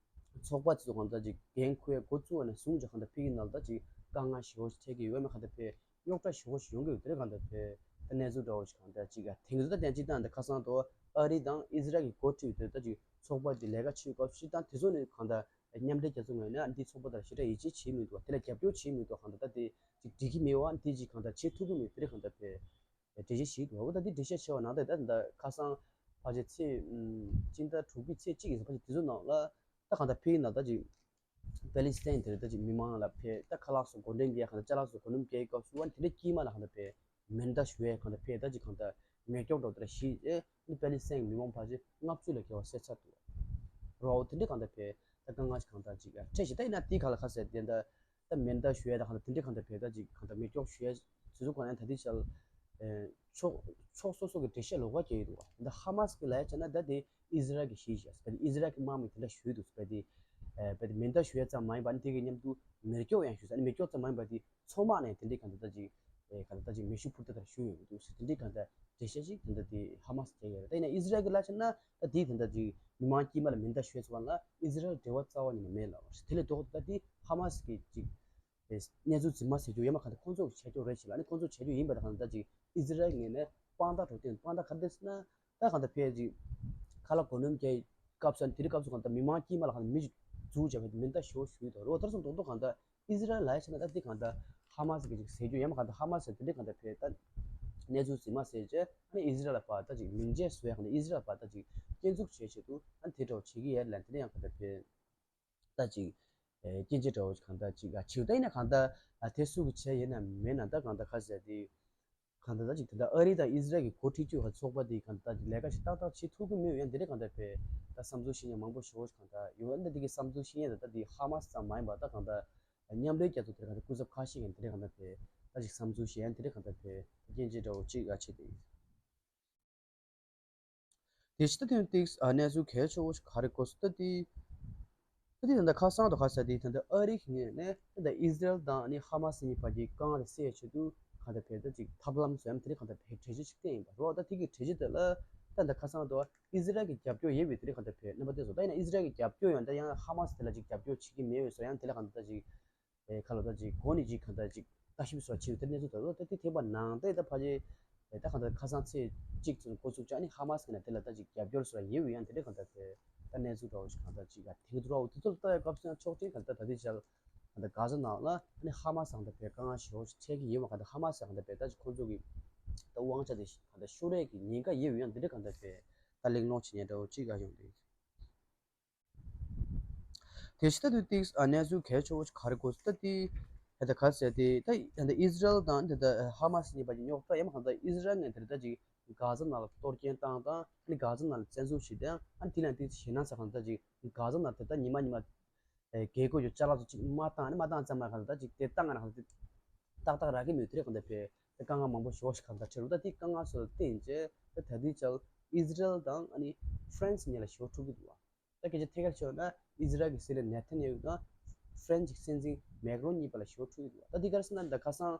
ཚོགས་པ་དེ་ཚོ་གང་ལྟར་ཅིག་འགན་འཁུར་ཡ་འགོ་བཙུགས་པ་ནས་བཟུང་ཅིག་གང་ལྟར་ཕ་གི་ནང་ལ་ད་ཅིག་དཀའ་ངལ་ཞེ་པོ་ཞིག་འཕྲད་ཀྱི་ཡོད་མེད་གང་ལྟར་བས་རྙོག་དྲ་ཞེ་པོ་ཞིག་ཡོང་གི་ཡོད། དེ་གང་ལྟར་བས་ད་གནས་ཚུལ་འདྲ་བོ་ཞིག་གང་ལྟར་ཅིག་དེང་དུས་ད་དེ་ཅིག་ད་ཁ་སང་དུ་ཨ་རི་དང་ཨི་ཟི་རལ་གྱི་འགོ་ཁྲིད་དེ་ད་ཅིག་ཚོགས་པ་དེ་ལས་ཀ་བྱེད་སྐབས་ཤིག་དང་དེ་ཚོ་ནས་གང་ལྟར། མཉམ་འབྲེལ་རྒྱལ་ཚོགས་ངོས་ནས་འདིའི་ཚོགས་པ་དེར་ཞེ་དྲག་ཡིད་ཆེས་བྱེད་མི་འདུག་བ། དེ་ལ་རྒྱབ་སྐྱོར་བྱེད་མི་འདུག་བ། གང་ལྟར་ད་དེ་ཅིག་འགྲིག་གི་མེད་པ་འདི་ཅིག་གང་ལྟར་བྱེད་ཐུབ་ཀྱི་མེད་དེ་རེད། གང་ལྟར་བས་འགྲེལ་བཤད་བྱེད་འདུག་བ། འོ་ད་འདི་འགྲེལ་བཤད་བྱས་པ་ནང་ལྟར་ད་ད་ཁ་སང་ཕལ་ཆེར་ཚེས་སྤྱི་ཟླ་དྲུག་པའི་ཚེས་གཅིག་ཡིན་ཟེར་ཕལ་ཆེར་དེ་ཚོ་ནང་ལ་ད་གང་ལྟར་ཕ་གི་ནང་ད་ཅིག་པེ་ལི་སི་ཐན་དེར་ད་ཅིག་མི་མང་ལ་ཕེ་ད་ཁ་ལག་སོགས་བགོ་འགྲེམས་རྒྱག་གང་ལྟར་ཅ་ལག་སོགས་བགོ་འགྲེམས་རྒྱག་གི་སྐབས་སུ་བ་དེ་འདྲ་དཀྱིལ་མ་ལ་གང་ལྟར་བས། མེ་མདའ་གཞུ་ཡས་གང་ལྟར་བས་ད་ཅིག་གང་ལྟར་མེ་སྒྱོགས་འདྲ་བོ་དེ་འདྲ་བཞེས་རྗེས་ནི་པེ་ལི་སི་ཐན་གྱི་མི་མང་ཕལ་ཆེར་ལྔ་བཅུ་ལས་བརྒལ་བ་བསད་ཚར་འདུག་རོ། དེ་འདྲ་གང་ལྟར་བས་ད་དཀའ་ངལ་ཞིག་གང་ལྟར་ཅིག་འཕྲད་ཤག་ད་ཡིན་ན་དེའི་ཁ་ལ་ཁ་གསལ་དེ་འདྲ་ད་མེ་མདའ་གཞུ་ཡས་ད་གང་ལྟར་དེ་འདྲ་གང་ལྟར་བས་ད་ཅིག་གང་ལྟར་མེ་སྒྱོགས་གཞུ་ཡས་དེ་ཚོ་གང་ལྟར་ད་དེ་ཞལ་ཕྱོགས་ཕྱོགས་སོ་སོ་གི་འགྲེལ་བཤད་ལོགས་ཀ་རྒྱག་གི་འདུག་བ། ད་ཧ་མ་སི་གི་ལ་ཡ་བྱས་ན་ད་དེ་ཨི་ཟི་རལ་གི་བཞེས་ཤག་ད་དེ་ཨི་ཟི་རལ་གི་དམག་མི་དེ་འདྲ་གཞུས་འདུག་ཟེར་བས་དེ་བས་དེ་མེ་མདའ་གཞུ་ཡས་ཙམ་མ་ཡིན་པ་ནི་དེ་གི་མཉམ་དུ་མེ་སྒྱོགས་ཡང་གཞུས་ས་ནི་མེ་སྒྱོགས་ཙམ་མ་ཡིན་པ་དེ། མཚོ་དམག་ནས་དེ་འདྲའི་གང་ལྟར་ད་ཅིག་ཨེ་གང་ལྟར་ད་ཅིག་མེ་ཤུགས་འཕུར་མདའ་དེ་འདྲ་གཞུས་ཡོང་གི་འདུག་ཟེར། དེ་འདྲའི་གང་ལྟར་འགྲེལ་བཤད་ཅིག་དེ་འདྲ་དེ་ཧ་མ་སི་རྒྱག་ཡོད་རེད། ད་ཡིན་ན་ཨི་ཟི་རལ་གྱི་ལ་ཕྱིན་ན་ད་དེའི་དེ་འདྲ་ཅིག་མི་མང་དཀྱིལ་མ་ལ་མེ་མདའ་གཞུས་ཚུགས་པ་ལ་ཨི་ཟི་རལ་འབྲེལ་བ་རྩ་བ་ཉིད་ནས་མེད་ལབ་པ་རེད། དེ་ལས་ལྡོག་ད་དེ་ཧ་མ་སི་གི་ཅིག་ཨེ་གནས་ཚུལ་རྫུན་མ་ཟེར་རྒྱུ་ཡོད་མ་གང་ལྟར་ཁོང་ཚོ་གི་བྱ་སྤྱོད་རེད་ཅེས་ལ་ནི་ཁོང་ཚོ་བྱ་སྤྱོད་ཡིན་པ་དང་གང་ལྟར་ཅིག་ཨི་ཟི་རལ་ངོས་ནས་དཔང་རྟགས་འགྲོ་དོན་དཔང་རྟགས་ག་རེ་རེད་ཟེར་ན། ད་གང་ལྟར་ཕལ་ཆེར་ཁ་ལག་བགོ་གནོན་རྒྱག་སྐབས་སུ་དེ་རིང་སྐབས་སུ་གང་ལྟར་མི་མང་དཀྱིལ་མ་ལ་གང་ལྟར་མི་ཞིག་འཛུལ་བྱས་པའི་མེ་མདའ་ཞེ་པོ་གཞུས་འདུག་རེད་བ། དེར་སོང་རྡོག་རྡོག་གང་ལྟར་ཨི་ཟི་རལ་ལ་ཡ་བྱས་ན་ད་འདི་གང་ལྟར་ཧ་མ་སི་གི་ཅིག་ཟེར་རྒྱུ་ཡོད་མ་གང་ལྟར་ཧ་མ་སི་དེ་འདྲའི་གང་ལྟར་ཕལ་ཆེར་ད་གནས་ཚུལ་རྫུན་མ་ཟེར་བྱས་ཨ་ནི་ཨི་ཟི་རལ་ལ་ཕར་ད་ཅིག་མིང་ཆད་བཟོ་ཡ་གང་ལྟར་ཨི་ཟི་རལ་ལ་ཕར་ད་ཅིག་སྐྱོན་འཛུགས་བྱེད་ཆེད་དུ་ཨ་ནི་དེ་འདྲ་བོ་བྱེད་ཀྱི་ཡོད་ལབ་དེ་འདྲ་ཡང་གང་ལྟར་ཕལ་ད་ཅིག་ཨེ་སྐྱོན་བརྗོད་འདྲ་བོ་གང་ལྟར་ཅིག་ཨ་བྱེད་ད་ཡིན་ན་གང་ལྟར་ཨ་དེ་སུ་གི་བྱས་ཡིན་ན་མེད་ན་ད་གང་ལྟར་ཁ་ཟེར་དེ། གང་ལྟར་ད་ཅིག་དེ་འདྲ་ཨ་རི་དང་ཨི་ཟི་རལ་གྱི་འགོ་ཁྲིད་ཀྱི་ཚོགས་པ་དེ་གང་ལྟར་ལས་ཀ་ཞིག་ཏག་ཏག་བྱེད་ཐུབ་ཀྱི་མེད་ཡང་དེ་འདྲ་གང་ལྟར་བས་ད་བསམ་ཚུལ་ཤེས་མཁན་མང་པོ་ཞེ་པོ་ཞིག་གང་ལྟར་ཡོད། འདི་དེ་གི་བསམ་ཚུལ་ཤེས་མཁན་དེ་ད་དེ་ཧ་མ་སི་ཙམ་མ་ཡིན་པ་ད་གང་ལྟར་མཉམ་འབྲེལ་རྒྱལ་ཚོགས་དེ་གང་ལྟར་སྐུ་ཚབ་ཁ་ཤས་ཀྱང་དེ་འདྲ་གང་ལྟར་བས་ད་ཅིག་བསམ་ཚུལ་ཤེས་ཡང་དེ་འདྲ་གང་ལྟར་བས་སྐྱོན་བརྗོད་འདྲ་བོ་ཅིག་ཨ་བྱེད་དེ་ཡིན། དེ་ཕྱི་ད་ཐེངས་ཏིག་ཨ་གནས་ཚུལ་གལ་ཆེ་བོ་ཞིག་ག་རེ་གོ་སོང་ད་དེ། ད་དེ་ད་ལྟ་ཁ་སང་དང་ཁ་ས་དེ་ད་ལྟ་ཨ་རི་གི་ངོས་ནས་ད་ལྟ་ཨི་ཟི་རལ་དང་ནི་ཧ་མ་སི་གཉིས་བར་གྱི་དཀའ་ངལ་སེལ་ཆེད་དུ་ག་ད་ཕེ་ད་ཅིག་ཐབས་ལམ་བཟོ་ཡ་དེ་རིགས་ག་ད་ཕེ་གྲོས་གཞི་ཞིག་བཏིང་ཡིན་པ་རོ། ད་དེ་གི་གྲོས་གཞི་དེ་ལ་ད་ད་ཁ་སང་དུ་ཨི་ཟི་རལ་གྱི་རྒྱབ་སྐྱོར་ཡོད་པའི་དེ་རིགས་ག་ད་ཕེ་རྣམ་པ་བསྟན་སོང་། ད་ཡིན་ན་ཨི་ཟི་རལ་གྱི་རྒྱབ་སྐྱོར་ཡོད་ད་ཡང་ཧ་མ་སི་དེ་ལ་ཅིག་རྒྱབ་སྐྱོར་བྱེད་ཀྱི་མེད་པའི་བཟོ་ཡང་དེ་ལ་ག་ད་ཅིག་ཨེ་ཁ་ལོ་ད་ཅིག་གོ་ནི་ཅིག་གང་ལྟར་ཅིག་ལྟ་ཞིབ་སོགས་བྱེད་ཡོད་དེ་གནས་ཚུལ་དོ་ད་དེ་ཐེག་པ་ནང་དེ་ད་ཕ་ཆེ་ཨེ་ད་གང་ལྟར་ཁ་སང་ཚེས་གཅིག་ཚུན་འགོ་ཚུགས་ཅག་ནི་ཧ་མ་སི་ནས་དེ་ལ་ད་ཅིག་རྒྱབ་སྐྱོར་སོགས་ཡོད་ཡང་དེ་འདྲ་གང་ལྟར་དེ་ད་གནས་ཚུལ་འདྲ་བོ་ཞིག་གང་ལྟར་ཅིག་ཡ་དེ་འདྲ་བོ་དེ་ཚོ་ལ་ལྟ་ཡ་སྐབས་སུ་ཡང་ཕྱོགས་སྒྲིག་གང་ལྟར་ད་དེ་ཆ་ལ་གང་ལྟར་ག་ཟ་ནང་ལ་ནི་ཧ་མ་སི་གང་ལྟར་བས་དཀའ་ངལ་ཞེ་པོ་ཞིག་འཕྲད་ཀྱི་ཡོད་མ་གང་ལྟར་ཧ་མ་སི་གང་ལྟར་བས་ད་ཅིག་ཁོང་ཚོ་གི་ད་དབང་ཆ་དེ་གང་ལྟར་ཤོར་ཡས་ཀྱི་ཉེན་ཁ་ཡོད་ཡང་དེ་འདྲ་གང་ལྟར་བས་ད་གླེང་སློང་བྱེད་ཉན་འདྲ་བོ་ཅིག་ཡ་ཡོང་དེ། དེ་ཕྱི་ད་དུས་ཏིག་ཨ་གནས་ཚུལ་གལ་ཆེ་བོ་ཞིག་ག་རེ་གོ་སོང་ད་དེ། ད་ལྟ་ག་ཟེར་དེ་ད་ད་ལྟ་ཨི་ཟི་རལ་དང་ད་ལྟ་ཧ་མ་སི་གཉིས་བར་གྱི་རྙོག་དྲ་ཡང་མ་གང་ལྟར་ཨི་ཟི་རལ་ངོས་དེར་ད་ཅིག་གྷ་ཟ་ནང་ལ་གཏོར་སྐྱོན་བཏང་དང་ཨ་ནི་གྷ་ཟ་ནང་ལ་བཙན་འཛུལ་བྱེད་དང་ཨ་ནི་དེ་ལ་དེ་ཞེད་སྣང་ཚ་གང་ལྟར་ཅིག་གྷ་ཟ་ནང་དེ་ད་ཉི་མ་ཉི་མ་རྒྱལ་སྒོ་ཡོད་ཅ་ལག་ཚོ་ཅིག་མ་བཏང་ཨ་ནི་མ་བཏང་ཙམ་མ་གང་ལྟར་ཅིག་དེ་བཏང་ང་ན་གང་ལྟར་ཏག་ཏག་རག་གི་མེད་དེ་རེད་གང་ལྟར་བས་ད་དཀའ་ངལ་མང་པོ་ཞེ་པོ་ཞིག་གང་ལྟར་འཕྲད་རུང་ད་དེ་དཀའ་ངལ་སོགས་ལ་བརྟེན་བྱས་ད་ད་དུས་ཅག་ཨི་ཟི་རལ་དང་ཨ་ནི་ཧྥ་རན་སི་གཉིས་ལ་ཞེ་པོ་འཁྲུག་གི་འདུག་བ། ད་སྐད་ཆ་ཐད་ཀར་བཤད་ན་ཨི་ཟི་རལ་གྱི་སྲིད་བློན་ནེ་ཐན་ཡ་ཧུ་དང་ཧྥ་རན་སི་གི་སྲིད་འཛིན་མེག་རོན་གཉིས་བར་ལ་ཞེ་པོ་འཁྲུག་གི་འདུག་ད་འདི་ག་རེ་ཟེར་ན་ད་ཁ་སང་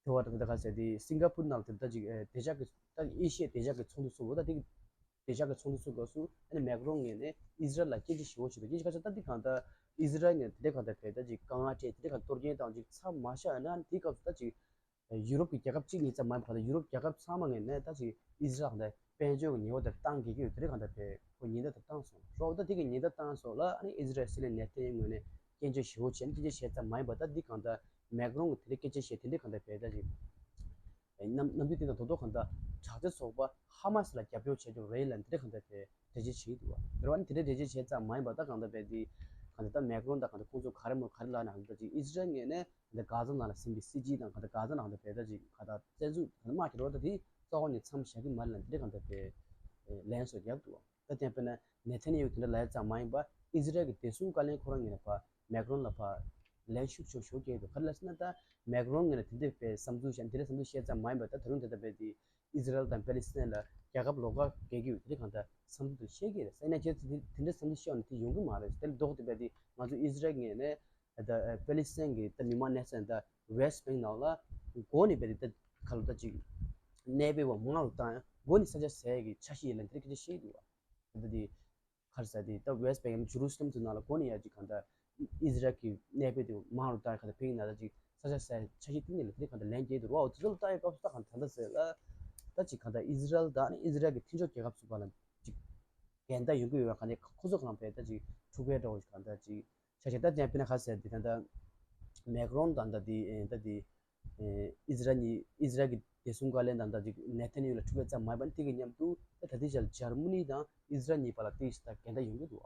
དེ་བ་ད་ལྟ་ག་ཟེར་དེ་སིང་ག་པུར་ནང་དེ་ད་ཅིག་ཨེ་བདེ་འཇགས་ཀྱི་ད་ཨེ་ཤི་ཡའི་བདེ་འཇགས་ཀྱི་ཚོགས་འདུ་ཚོགས་འོ་ད་དེ་གི་བདེ་འཇགས་ཀྱི་ཚོགས་འདུ་ཚོགས་སྐབས་སུ་ཨ་ནི་མེག་རོན་ངོས་ནས་ཨིས་རལ་ལ་སྐད་ཆ་ཞུ་བ་ཞིག་འདུག་སྐད་ཆ་ག་ཚོད་ད་དེ་གང་ལྟར་ཨིས་རལ་ངོས་དེ་འདྲ་གང་ལྟར་བས་ད་ཅིག་དཀའ་ངལ་སྤྲད་དེ་འདྲ་གང་གཏོར་སྐྱོན་བཏང་ཅིག་མཚམས་མ་བཞག་ན་དེ་སྐབས་སུ་ད་ཅིག་ཡུ་རོབ་ཀྱི་རྒྱལ་ཁབ་གཅིག་གཉིས་ཙམ་མ་ཡིན་པར་ད་ཡུ་རོབ་རྒྱལ་ཁབ་ཚང་མ་ངོས་ནས་ད་ཅིག་ཨིས་རལ་ལ་དཔལ་འབྱོར་གྱི་ཉེན་བ་དེ་བཏང་གི་ཡོད་དེ་འདྲ་གང་ལྟར་བས་ཁོ་ཉེན་བརྡ་དེ་བཏང་སོང་རོགས་ད་དེ་གི་ཉེན་བརྡ་བཏང་སོང་ལ་ཨ་ནི་ཨིས་རལ་སྲིད་བློན་ནེ་ཐན་ཡ་ཧུ་ངོས་ནས་སྐད་ཆ་ཞུ་བ་བྱས་ནས་སྐད་ཆ་བཤད་ཙམ་མ་ཡིན་པར་ད་འདི་གང་ལྟར་མེག་རོན་གྱིས་དེ་འདྲ་སྐད་ཆ་བཤད་དེ་འདྲ་གང་ལྟར་བས་ད་ཅིག་གནམ་གནམ་དུས་དེ་དང་དོ་དོ་གང་ལྟར་དྲག་ཆས་ཚོགས་པ་ཧ་མ་སི་ལ་རྒྱབ་སྐྱོར་བྱེད་རྒྱུ་རེད་ལ་འདི་འདྲ་གང་ལྟར་བས་འགྲེལ་བརྗོད་བྱེད་འདུག་བ། རེད་བ། ཨ་ནི་དེ་འདྲ་འགྲེལ་བརྗོད་བྱས་ཙམ་མ་ཡིན་པར་ད་གང་ལྟར་བས་འདི་གང་ལྟར་ད་མེག་རོན་དང་གང་ལྟར་ཁོང་ཚོ་ག་རེ་མོ་ག་རེ་ལབ་ན་གང་ལྟར་ཅིག་ཨིས་རལ་ངོས་ནས་གང་ལྟར་གྷ་ཛ་ནང་ལ་ཟིན་པའི་སྲིད་སྤྱི་དང་གང་ལྟར་གྷ་ཛ་ནང་ལ་བས་ད་ཅིག་གང་ལྟར་བཙན་འཛུལ་གང་ལྟར་དམག་གི་རོགས་ད་དེ་རྩ་བ་ནས་མཚམས་བཞག་གི་མ་རེད་ལ་འདི་འདྲ་གང་ལྟར་བས་ལན་སོགས་རྒྱབ་འདུག་བ། ད་ཐེངས་དཔེར་ན་ནེ་ཐན་ཡ་ཧུ་དེ་འདྲ་ལབ་ཡ་ཙམ་མ་ཡིན་པར་ཨི་ཟི་རལ་གྱི་བདེ་སྲུང་བཀའ་བློན་ཁོ་རང་ངོས་ནས་ཕར་མེག་རོན་ལ་ཕར་ལན་ཤུགས་ཆེན་པོ་ཞིག་བསྐྱལ་འདུག་ག་རེ་ལབ་ཟེར་ན་ད་མེག་རོན་ངོས་ནས་དེ་འདྲའི་བས་བསམ་ཚུལ་བཤད་དེ་འདྲའི་བསམ་ཚུལ་བཤད་ཙམ་མ་ཡིན་པར་ད་ད་རུང་དེ་ལྟ་བས་དེ་ཨི་ཟི་རལ་དང་པེ་ལི་སི་ཐན་ལ་རྒྱལ་ཁབ་ལོགས་ཀ་བཀལ་གྱི་ཡོད་དེ་གང་ལྟར་བསམ་ཚུལ་དེ་བཤད་ཀྱི་རེད། ཡིན་ན་ཁྱེད་ཚོ་དེ་དེ་འདྲའི་བསམ་ཚུལ་བཤད་ཡོང་ན་དེ་ཡོང་གི་མ་རེད། དེ་ལ་ལྡོག་དེ་བས་དེ་ང་ཚོ་ཨི་ཟི་རལ་ངོས་ནས་ད་པེ་ལི་སི་ཐན་གྱི་ད་མི་མང་གནས་ས་ད་ཝེ་སི་ཊི་བེང་ནང་ལ་འགོ་ནས་བས་དེ་ད་ག་ལ་ད་ཅིག་གནས་སྤོས་པ་མང་རུ་བཏང་ཡ་འགོ་ནས་ས་ཆ་ཟས་ཀྱི་འཆར་གཞི་ཡིན་ལ་འདི་འདྲ་སྐད་ཆ་བཤད་འདུག་བ། ད་ལྟ་དེ་ག་རེ་ཟེར་དེ་ད་ཝེ་སི་ཊི་བེང་ཇུ་རུ་སི་ལམ་ཚོ་ནང་ལ་འགོ་ནས་ཡ་ཅིག་གང་ལྟར་ཨི་ཟི་རལ་གྱི་གནས་སྤོས་དེ་མང་རུ་བཏང་གང་ལྟར་ཕིང་ན་ད་ཅིག་ས་ཆ་ཟས་འཆར་གཞི་བཏིང་ནས་ལ་དེ་གང་ལྟར་ལན་སྐྱེལ་འདུག་བ། འོ་དེ་ཚོ་ལ་ལྟ་ཡ་སྐབས་སུ་ད་གང་ད་ལྟ་ཟེར་ལ་ད་ཅིག་གང་ལྟར་ཨི་ཟི་རལ་དང་ཨི་ཟི་རལ་གྱི་མཐུན་ཕྱོགས་རྒྱལ་ཁབ་ཚོ་བར་ལ་ཅིག་འགལ་ཟླ་ཡོང་གི་ཡོད་པ་གང་ལྟར་ཁོ་ཚོ་གང་ལ་བས་ད་ཅིག་འཁྲུག་པའི་འགྲོ་གང་ལྟར་ཅིག་ཆ་ཆ་ད་ཅན་པི་ན་ག་རེ་ཟེར་དེ་ད་ལྟ་མེག་རོན་དང་ད་དེ་ད་དེ། ཨིས་རལ་གཉིས་ཨིས་རལ་གྱི་བདེ་སྲུང་བཀའ་བློན་དང་ད་ཅིག་ནེ་ཐན་ཡ་ཧུ་ལ་འཁྲུག་པའི་ཙམ་མ་ཡིན་པ་ནི་དེ་གི་མཉམ་དུ་ད་ད་ལྟའི་ཆར་འཇར་མ་ནི་དང་ཨིས་རལ་གཉིས་བར་ལ་དེ་ད་འགལ་ཟླ་ཡོང་གི་འདུག་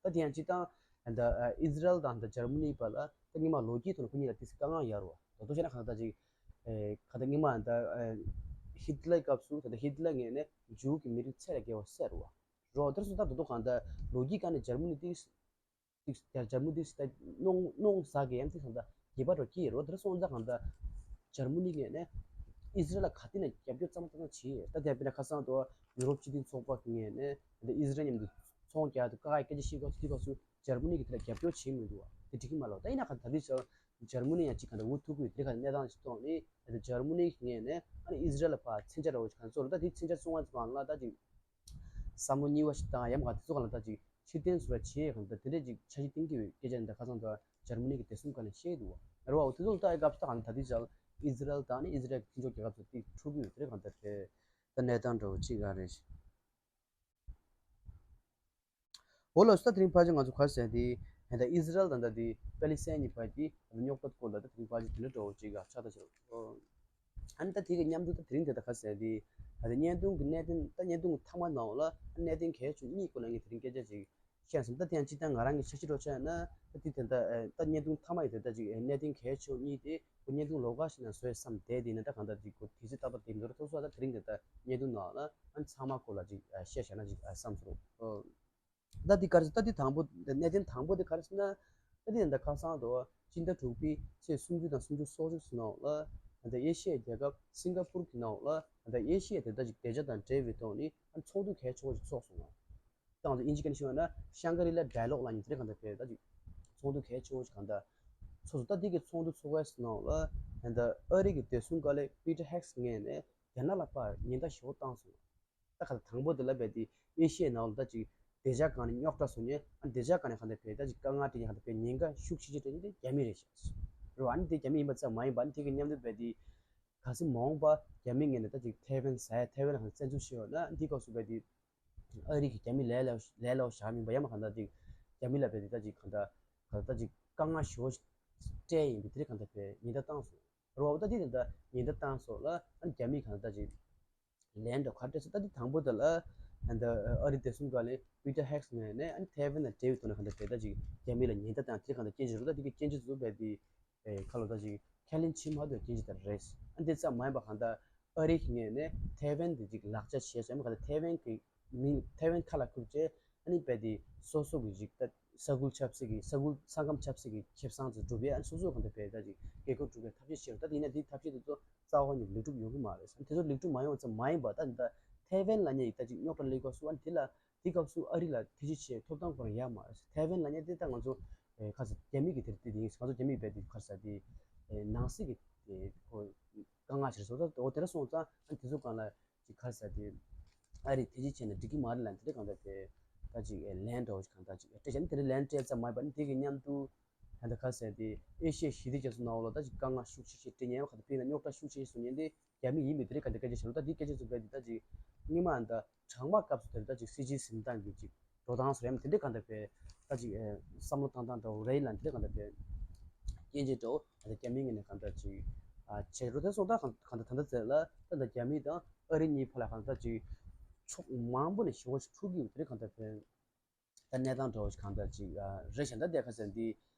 ད་དེ་ཡང་སྤྱིར་བཏང་ད་ཨིས་རལ་དང་ད་འཇར་མ་ནི་བར་ལ་ད་སྔོན་མ་ལོ་རྒྱུས་ཐོག་ནས་ཁོ་གཉིས་ལ་དེ་དཀའ་ངལ་ཡོད་རེད་བ། ད་དུང་བཤད་ན་གང་ལྟར་ཅིག་གང་ལྟར་སྔོན་མ་ད་ཧི་ཏི་ལར་སྐབས་སུ་ད་ལྟ་ཧི་ཏི་ལར་ངོས་ནས་འཇར་གྱི་མི་རིགས་ཚད་ལས་བརྒལ་བ་བསད་རེད་བ། རོ་དེར་སོང་ད་དུང་གང་ལྟར་ལོ་རྒྱུས་སྒང་ནས་འཇར་མ་ནི་དེ། ཏིག་ཡར་འཇར་མ་ནི་ཏིག་ད་གནོང་གནོང་ཟ་གི་ཡང་ཏིག་གང་ལྟར་རྒྱས་པ་རོ་སྐྱེས་རོ་དེར་སོང་ཙང་གང་ལྟར་འཇར་མ་ནི་ངོས་ནས་ཨི་ཟི་རལ་ལ་ག་དེ་ནས་རྒྱབ་སྐྱོར་གཙང་མ་གཙང་མ་བྱས་ད་དེ་དཔེར་ན་ཁ་སང་དུ་ཡུ་རོབ་སྤྱི་མཐུན་ཚོགས་པ་ངོས་ནས་ད་ཨི་ཟི་རལ་མཉམ་དུ་ཚོང་རྒྱག་དུ་དཀའ་ཁག་སྐད་ཆ་བཤད་སྐབས་དེ་སྐབས་སུ་འཇར་མ་ནི་གིས་དེ་ལ་རྒྱབ་སྐྱོར་བྱས་མི་འདུག་བ། དེ་འགྲིག་གི་མ་རེད་བ། ད་ཡིན་ན་གང་ལྟར་དེ་ཚོ་འཇར་མ་ནི་ཡང་གཅིག་གང་ལྟར་འུ་ཐུག་གི་དེ་ག་གནས་སྟངས་ཤིག་ཐོག་ནས་ད་འཇར་མ་ནི་ངོས་ནས་ཨ་ནི་ཨི་ཟི་རལ་ལ་ཕར་མཚོན་ཆ་ར་བོ་ཞིག་གང་ཚོར་ད་དེ་མཚོན་ཆ་སོང་བ་ཚོ་གང་ལ་ད་ཅིག་བསམ་བློ་གཉིས་པ་ཞིག་བཏང་ཡ་མ་ག་དེ་ཚོ་ག་ལ་ད་ཅིག་ཕྱིར་འཐེན་བཟོ་འདྲ་བྱེད་ཡ་གང་ལྟར་དེ་འདྲ་ཅིག་འཆར་གཞི་བཏིང་གི་ཡོད་སྐད་ཆ་འདི་ཁ་སང་དུ་འཇར་མ་ནི་གི་བདེ་སྲུང་བཀའ་བློན་བཤད་འདུག་བ། རེད་བ། འོ་དེ་ཚོ་ལ་ལྟ་ཡ་སྐབས་སུ་ད་གང་ལྟར་ད་དེ་ཅག་ཨི་ཟི་རལ་དང་ནི་ཨི་ཟི་རལ་གི་མཐུན་ཕྱོགས་རྒྱལ་ཁབ་ཚོ་དེ་འཁྲུག་གི་ཡོད་དེ་རེད། གང་ལྟར་དེ་ད་གནས་སྟངས་འདྲ་བོ་ཅིག་ཨ་རེད། འོ་ལགས་སོ། ད་དེ་རིང་ཕལ་ཆེར་ང་ཚོ་ག་རེ་ཟེར་དེ་ད་ཨི་ཟི་རལ་དང་ད་དེ་པེ་ལི་སི་ཐན་གཉིས་བར་གྱི་རྙོག་དྲ་སྐོར་ལ་ད་དེ་རིང་ཕལ་ཆེར་དེ་འདྲ་འདྲ་བོ་ཅིག་ཨ་ཆགས་ད་ཆགས། ཨ་ནི་ད་དེ་གི་མཉམ་དུ་ད་དེ་རིང་དེ་ད་ག་ཟེར་དེ་ད་དེ་བརྙན་ཐུང་གི་གནད་དོན་ད་བརྙན་ཐུང་གི་མཐའ་མ་ནང་ལ་གནད་དོན་གལ་ཆེ་གཉིས་སྐོར་ལ་ངས་དེ་རིང་སྐད་ཆ་ཅིག་བཤད་སོང་། ད་དེ་ཡང་སྤྱིར་བཏང་ང་རང་གི་འཆར་གཞི་རོ་ཆགས་ན་ད་དེ་དེ་ད་ད་བརྙན་ཐུང་མཐའ་མ་ཡི་དེ་ད་ཅིག་གནད་དོན་གལ་ཆེ་གཉིས་དེ་ཁོ་བརྙན་ཐུང་ལོགས་ཀ་ཞིག་ན་བཟོས་བསམ་བསྡད་དེ་ན་ད་གང་ལྟར་དེ་ཁོ་དུས་ཚོད་ཏག་ཏག་དེ་མི་འདུག་ར། ཐུག་སོང་། ད་དེ་རིང་དེ་ད་བརྙན་ཐུང་ནང་ལ་ཨ་ནི་ཚང་མ་སྐོར་ལ་ཅིག་བཤད་བཞག་ན་ཅིག་བསམ་སོང་། ད་འདི་ག་རེ་ཟེར། ད་འདི་དང་པོ་གནད་དོན་དང་པོ་འདི་ག་རེ་ཟེར་ན། ད་འདི་ད་ཁ་སང་དུ་སྤྱི་ཟླ་དྲུག་པའི་ཚེས་སུམ་ཅུ་དང་སུམ་ཅུ་སོ་གཅིག་ནང་ལ་ད་ཨེ་ཤི་ཡའི་རྒྱལ་ཁབ་སིང་ག་པུར་གྱི་ནང་ལ་ད་ཨེ་ཤི་ཡའི་དེ་ད་ཅིག་བདེ་འཇགས་དང་འབྲེལ་བའི་ཐོག་ནས་ཚོགས་འདུ་གལ་ཆེན་པོ་ཞིག་ཚོགས་སོང་ང་། ད་ང་ཚོ་དབྱིན་ཇི་སྐད་ནས་ཞུས་པ་ན་ཤང་ག་རི་ལ་ཌའི་ལོག་ལབ་མཁན་དེ་གང་ལྟར་བས་ད་ཅིག་ཚོགས་འདུ་གལ་ཆེན་པོ་ཞིག་གང་ལྟར་ཚོགས་སོང་། ད་འདི་གི་ཚོགས་འདུ་ཚོགས་པའི་ནང་ལ་ད་ཨ་རི་གི་བདེ་སྲུང་བཀའ་བློན་པི་ཏར་ཧེག་སི་ངོས་ནས་རྒྱ་ནག་ལ་ཕར་ཉེན་བརྡ་ཞེ་པོ་བཏང་སོང་། ད་ག་ད་དང་པོ་དེ་ལ་བས་དེ་ཨེ་ཤི་ཡའི་ནང་ལ་ད་ཅིག་བདེ་འཇགས་སྒང་ནས་རྙོག་དྲ་བཟོ་མཁན། ཨ་བདེ་འཇགས་སྒང་ནས་གང་ལྟར་བས་ད་ཅིག་དཀའ་ངལ་སྤྲད་མཁན་གང་ལྟར་བས་ཉེན་ཁ་ཤུགས་ཆེ་ཆེ་སྤྲད་མཁན་དེ་རྒྱ་མི་རེད་ཤག་རེད་བ། ཨ་ནི་དེ་རྒྱ་མི་ཡིན་པ་ཙམ་མ་ཡིན་པ་ཨ་ནི་དེ་གི་མཉམ་དུ་བས་དེ་གལ་སྲིད་མ་འོངས་པ་རྒྱ་མི་ངོས་ནས་ད་ཅིག་ཐའེ་ཝན་ཟ་ཡ་ཐའེ་ཝན་ལ་གང་བཙན་འཛུལ་བྱས་ཡོད་ན་ཨ་ནི་དེ་སྐབས་སུ་བས་དེ་ཨ་རི་གི་རྒྱ་མི་ལས་སླ་ལས་སླ་བོ་བཞག་མིན་པ་ཡང་མ་གང་ལྟར་ཅིག་རྒྱ་མི་ལ་བས་དེ་ད་ཅིག་གང་ལྟར་གང་ལྟར་ད་ཅིག་དཀའ་ངལ་ཞེ་པོ་སྤྲད་ཡིན་པའི་དེ་རིགས་གང་ལྟར་བས་ཉེན་བརྡ་བཏང་སོང་། རེད་བ། ད་དེ་ད་ཉེན་བརྡ་བཏང་སོང་ལ་ཨ་ནི་རྒྱ་མི་གང་ལྟར་ཅིག་ལན་འདྲ་ག་རེ་སྤྲད་སོང་། ད་འདི་དང་པོ་དེ་ལ་ཨ་ནི་ཨ་རི་བདེ་སྲུང་བཀའ་བློན་པི་ཏར་ཧེག་སི་ངོས་ནས་ཨ་ནི་ཐའེ་ཝན་དང་འབྲེལ་བའི་ཐོག་ནས་གང་ལྟར་དེ་ལྟ་ཅིག་རྒྱ་མི་ལ་ཉེན་བརྡ་བཏང་དེ་གང་ལྟར་སྐྱོན་བརྗོད་རེད། ད་དེ་གི་སྐྱོན་བརྗོད་དེ་ཚོ་བས་དེ་ཁ་ལོ་ད་ཅིག་ཁས་ལེན་བྱེད་མ་ཐུབ་པའི་སྐྱོན་བརྗོད་དེ་རེད། ཨ་ནི་དེ་ཙམ་མ་ཡིན་པ་གང་ལྟར་ཨ་རི་གི་ངོས་ནས་ཐའེ་ཝན་དེ་ཅིག་ལག་ཆ་བྱས་སོང་། ཨ་ནི་གང་ལྟར་ཐའེ་ཝན་གི་མིང་ཐའེ་ཝན་ཁ་ལ་ཁུར་བྱས་ཨ་ནི་བས་དེ་སོ་སོ་གི་ཅིག་ད། ས་ཁུལ་ཆབ་སྲིད་ཀྱི་ས་ཁུལ་ས་ཁམས་ཆབ་སྲིད་ཀྱི་ཁེ་བཟང་ཚོ་སྒྲུབ་ཡས་སོ་སོ་གང་ལྟར་བས་ད་ཅིག་རྒྱལ་ཁབ་སྒྲུབ་པའི་ཐབས་ཤེས་བྱེད་རོགས། ད་དེ་ཡིན་ན་དེའི་ཐབས་ཤེས་དེ་ཚོ་རྩ་བ་ནས་ལེགས་གྲུབ་ཡོང་གི་མ་རེད། དེ་ཚོ་ལེགས་གྲུབ་མ་ཡོང་ཙམ་མ་ཡིན་པ་ད་ད་ཐའེ་ཝན་ལ་ཉེ་ཡིག་ད་ཅིག་རྙོག་དྲ་སླེབས་སྐབས་སུ་ཨ་ནི་དེ་ལ་དེ་སྐབས་སུ་ཨ་རི་ལ་ཐེ་ཇུས་བྱེད་ཐོབ་ཐང་ཁོ་རང་ཡོད་མ་རེད། ཐའེ་ཝན་ལ་ཉེ་དེ་ད་ང་ཚོ་ཁ་ས་རྒྱ་མི་གི་དེ་དེ་དེ་ཡིན། ང་ཚོ་རྒྱ་མི་བས་དེ་ཁ་ས་དེ་ནང་སྲིད་ཀྱི་དེ་ཁོ། དཀའ་ངལ་ཆེ་རུ་སོང་ཙང་། འོ་དེ་འདྲ་སོང་ཙང་ཨ་ནི་དེ་ཚོ་སྒང་ལ་ཅིག་ག་རེ་ཟེར་དེ། ཨ་རི་ཐེ་ཇུས་བྱས་ནས་འགྲིག་གི་མ་རེད་ལབ་དེ་འདྲ་གང་ལྟར་དེ་ད་ཅིག་ལན་འདྲ་བོ་ཞིག་གང་ལྟར་ཅིག་སྤྲད་བྱས་ནས་དེ་འདྲ་ལན་སྤྲད་ཙམ་མ་ཡིན་པ་ནི་དེ་གི་མཉམ་དུ་ད་ལྟ་ག་རེ་ཟེར་དེ་ཨེ་ཤི་ཡའི་ཞི་བདེ་རྒྱ་མཚོ་ནང་ལོགས་ད་ཅིག་དཀའ་ངལ་ཤུགས་ཆེ་ཞིག་འཕྲད་ཉེན་ཁ་དང་དཔེར་ན་རྙོག་དྲ་ཤུགས་ཆེ་ཞིག་བཟོ་ཉེན་དེ་རྒྱ་མི་ཡིན་མིན་དེ་འདྲ་གང་ལྟར་སྐད་ཆ་བྱས་ལ། ད་དེའི་སྐད་ཆ་ཚོ་རྦད་དེ་ད་ཅིག་སྔོན་མ་ད་གྲང་དམག་སྐབས་སུ་དེར་ད་ཅིག་སྲིད་ཇུས་ཟིན་སྟངས་ཀྱི་ཅིག་འགྲོ་སྟངས་སུ་རེད་དེ་འདྲ་གང་ལྟར་དཔེ་ད་ཅིག་བསམ་བློ་བཏང་སྟངས་འདྲ་བོ་རེད་ལ། དེ་འདྲ་གང་ལྟར་དཔེ་སྐྱོན་ཅན་འདྲ་བོ་ད་རྒྱ་མིའི་ངོས་ནས་གང་ལྟར་ཅིག་བྱེད་རོགས་དེ་སོང་ད་གང་ལྟར་ད་ལྟ་ཚེ་ལ་ད་ལྟ་རྒྱ་མི་དང་ཨ་རི་གཉིས་བར་ལ་གང་ལྟར་ཅིག་ཕྱོགས་མང་པོ་ནས་ཞི་བ་ཞིག་འཁྲུག་གི་ཡོད་དེ་རེད། གང་ལྟར་དཔེ་ད་གནས་སྟངས་འདྲ་བོ་ཞིག་གང་ལྟར་ཅིག་རེད་ཤག་ད་དེ་ག་ཟེར་འདི་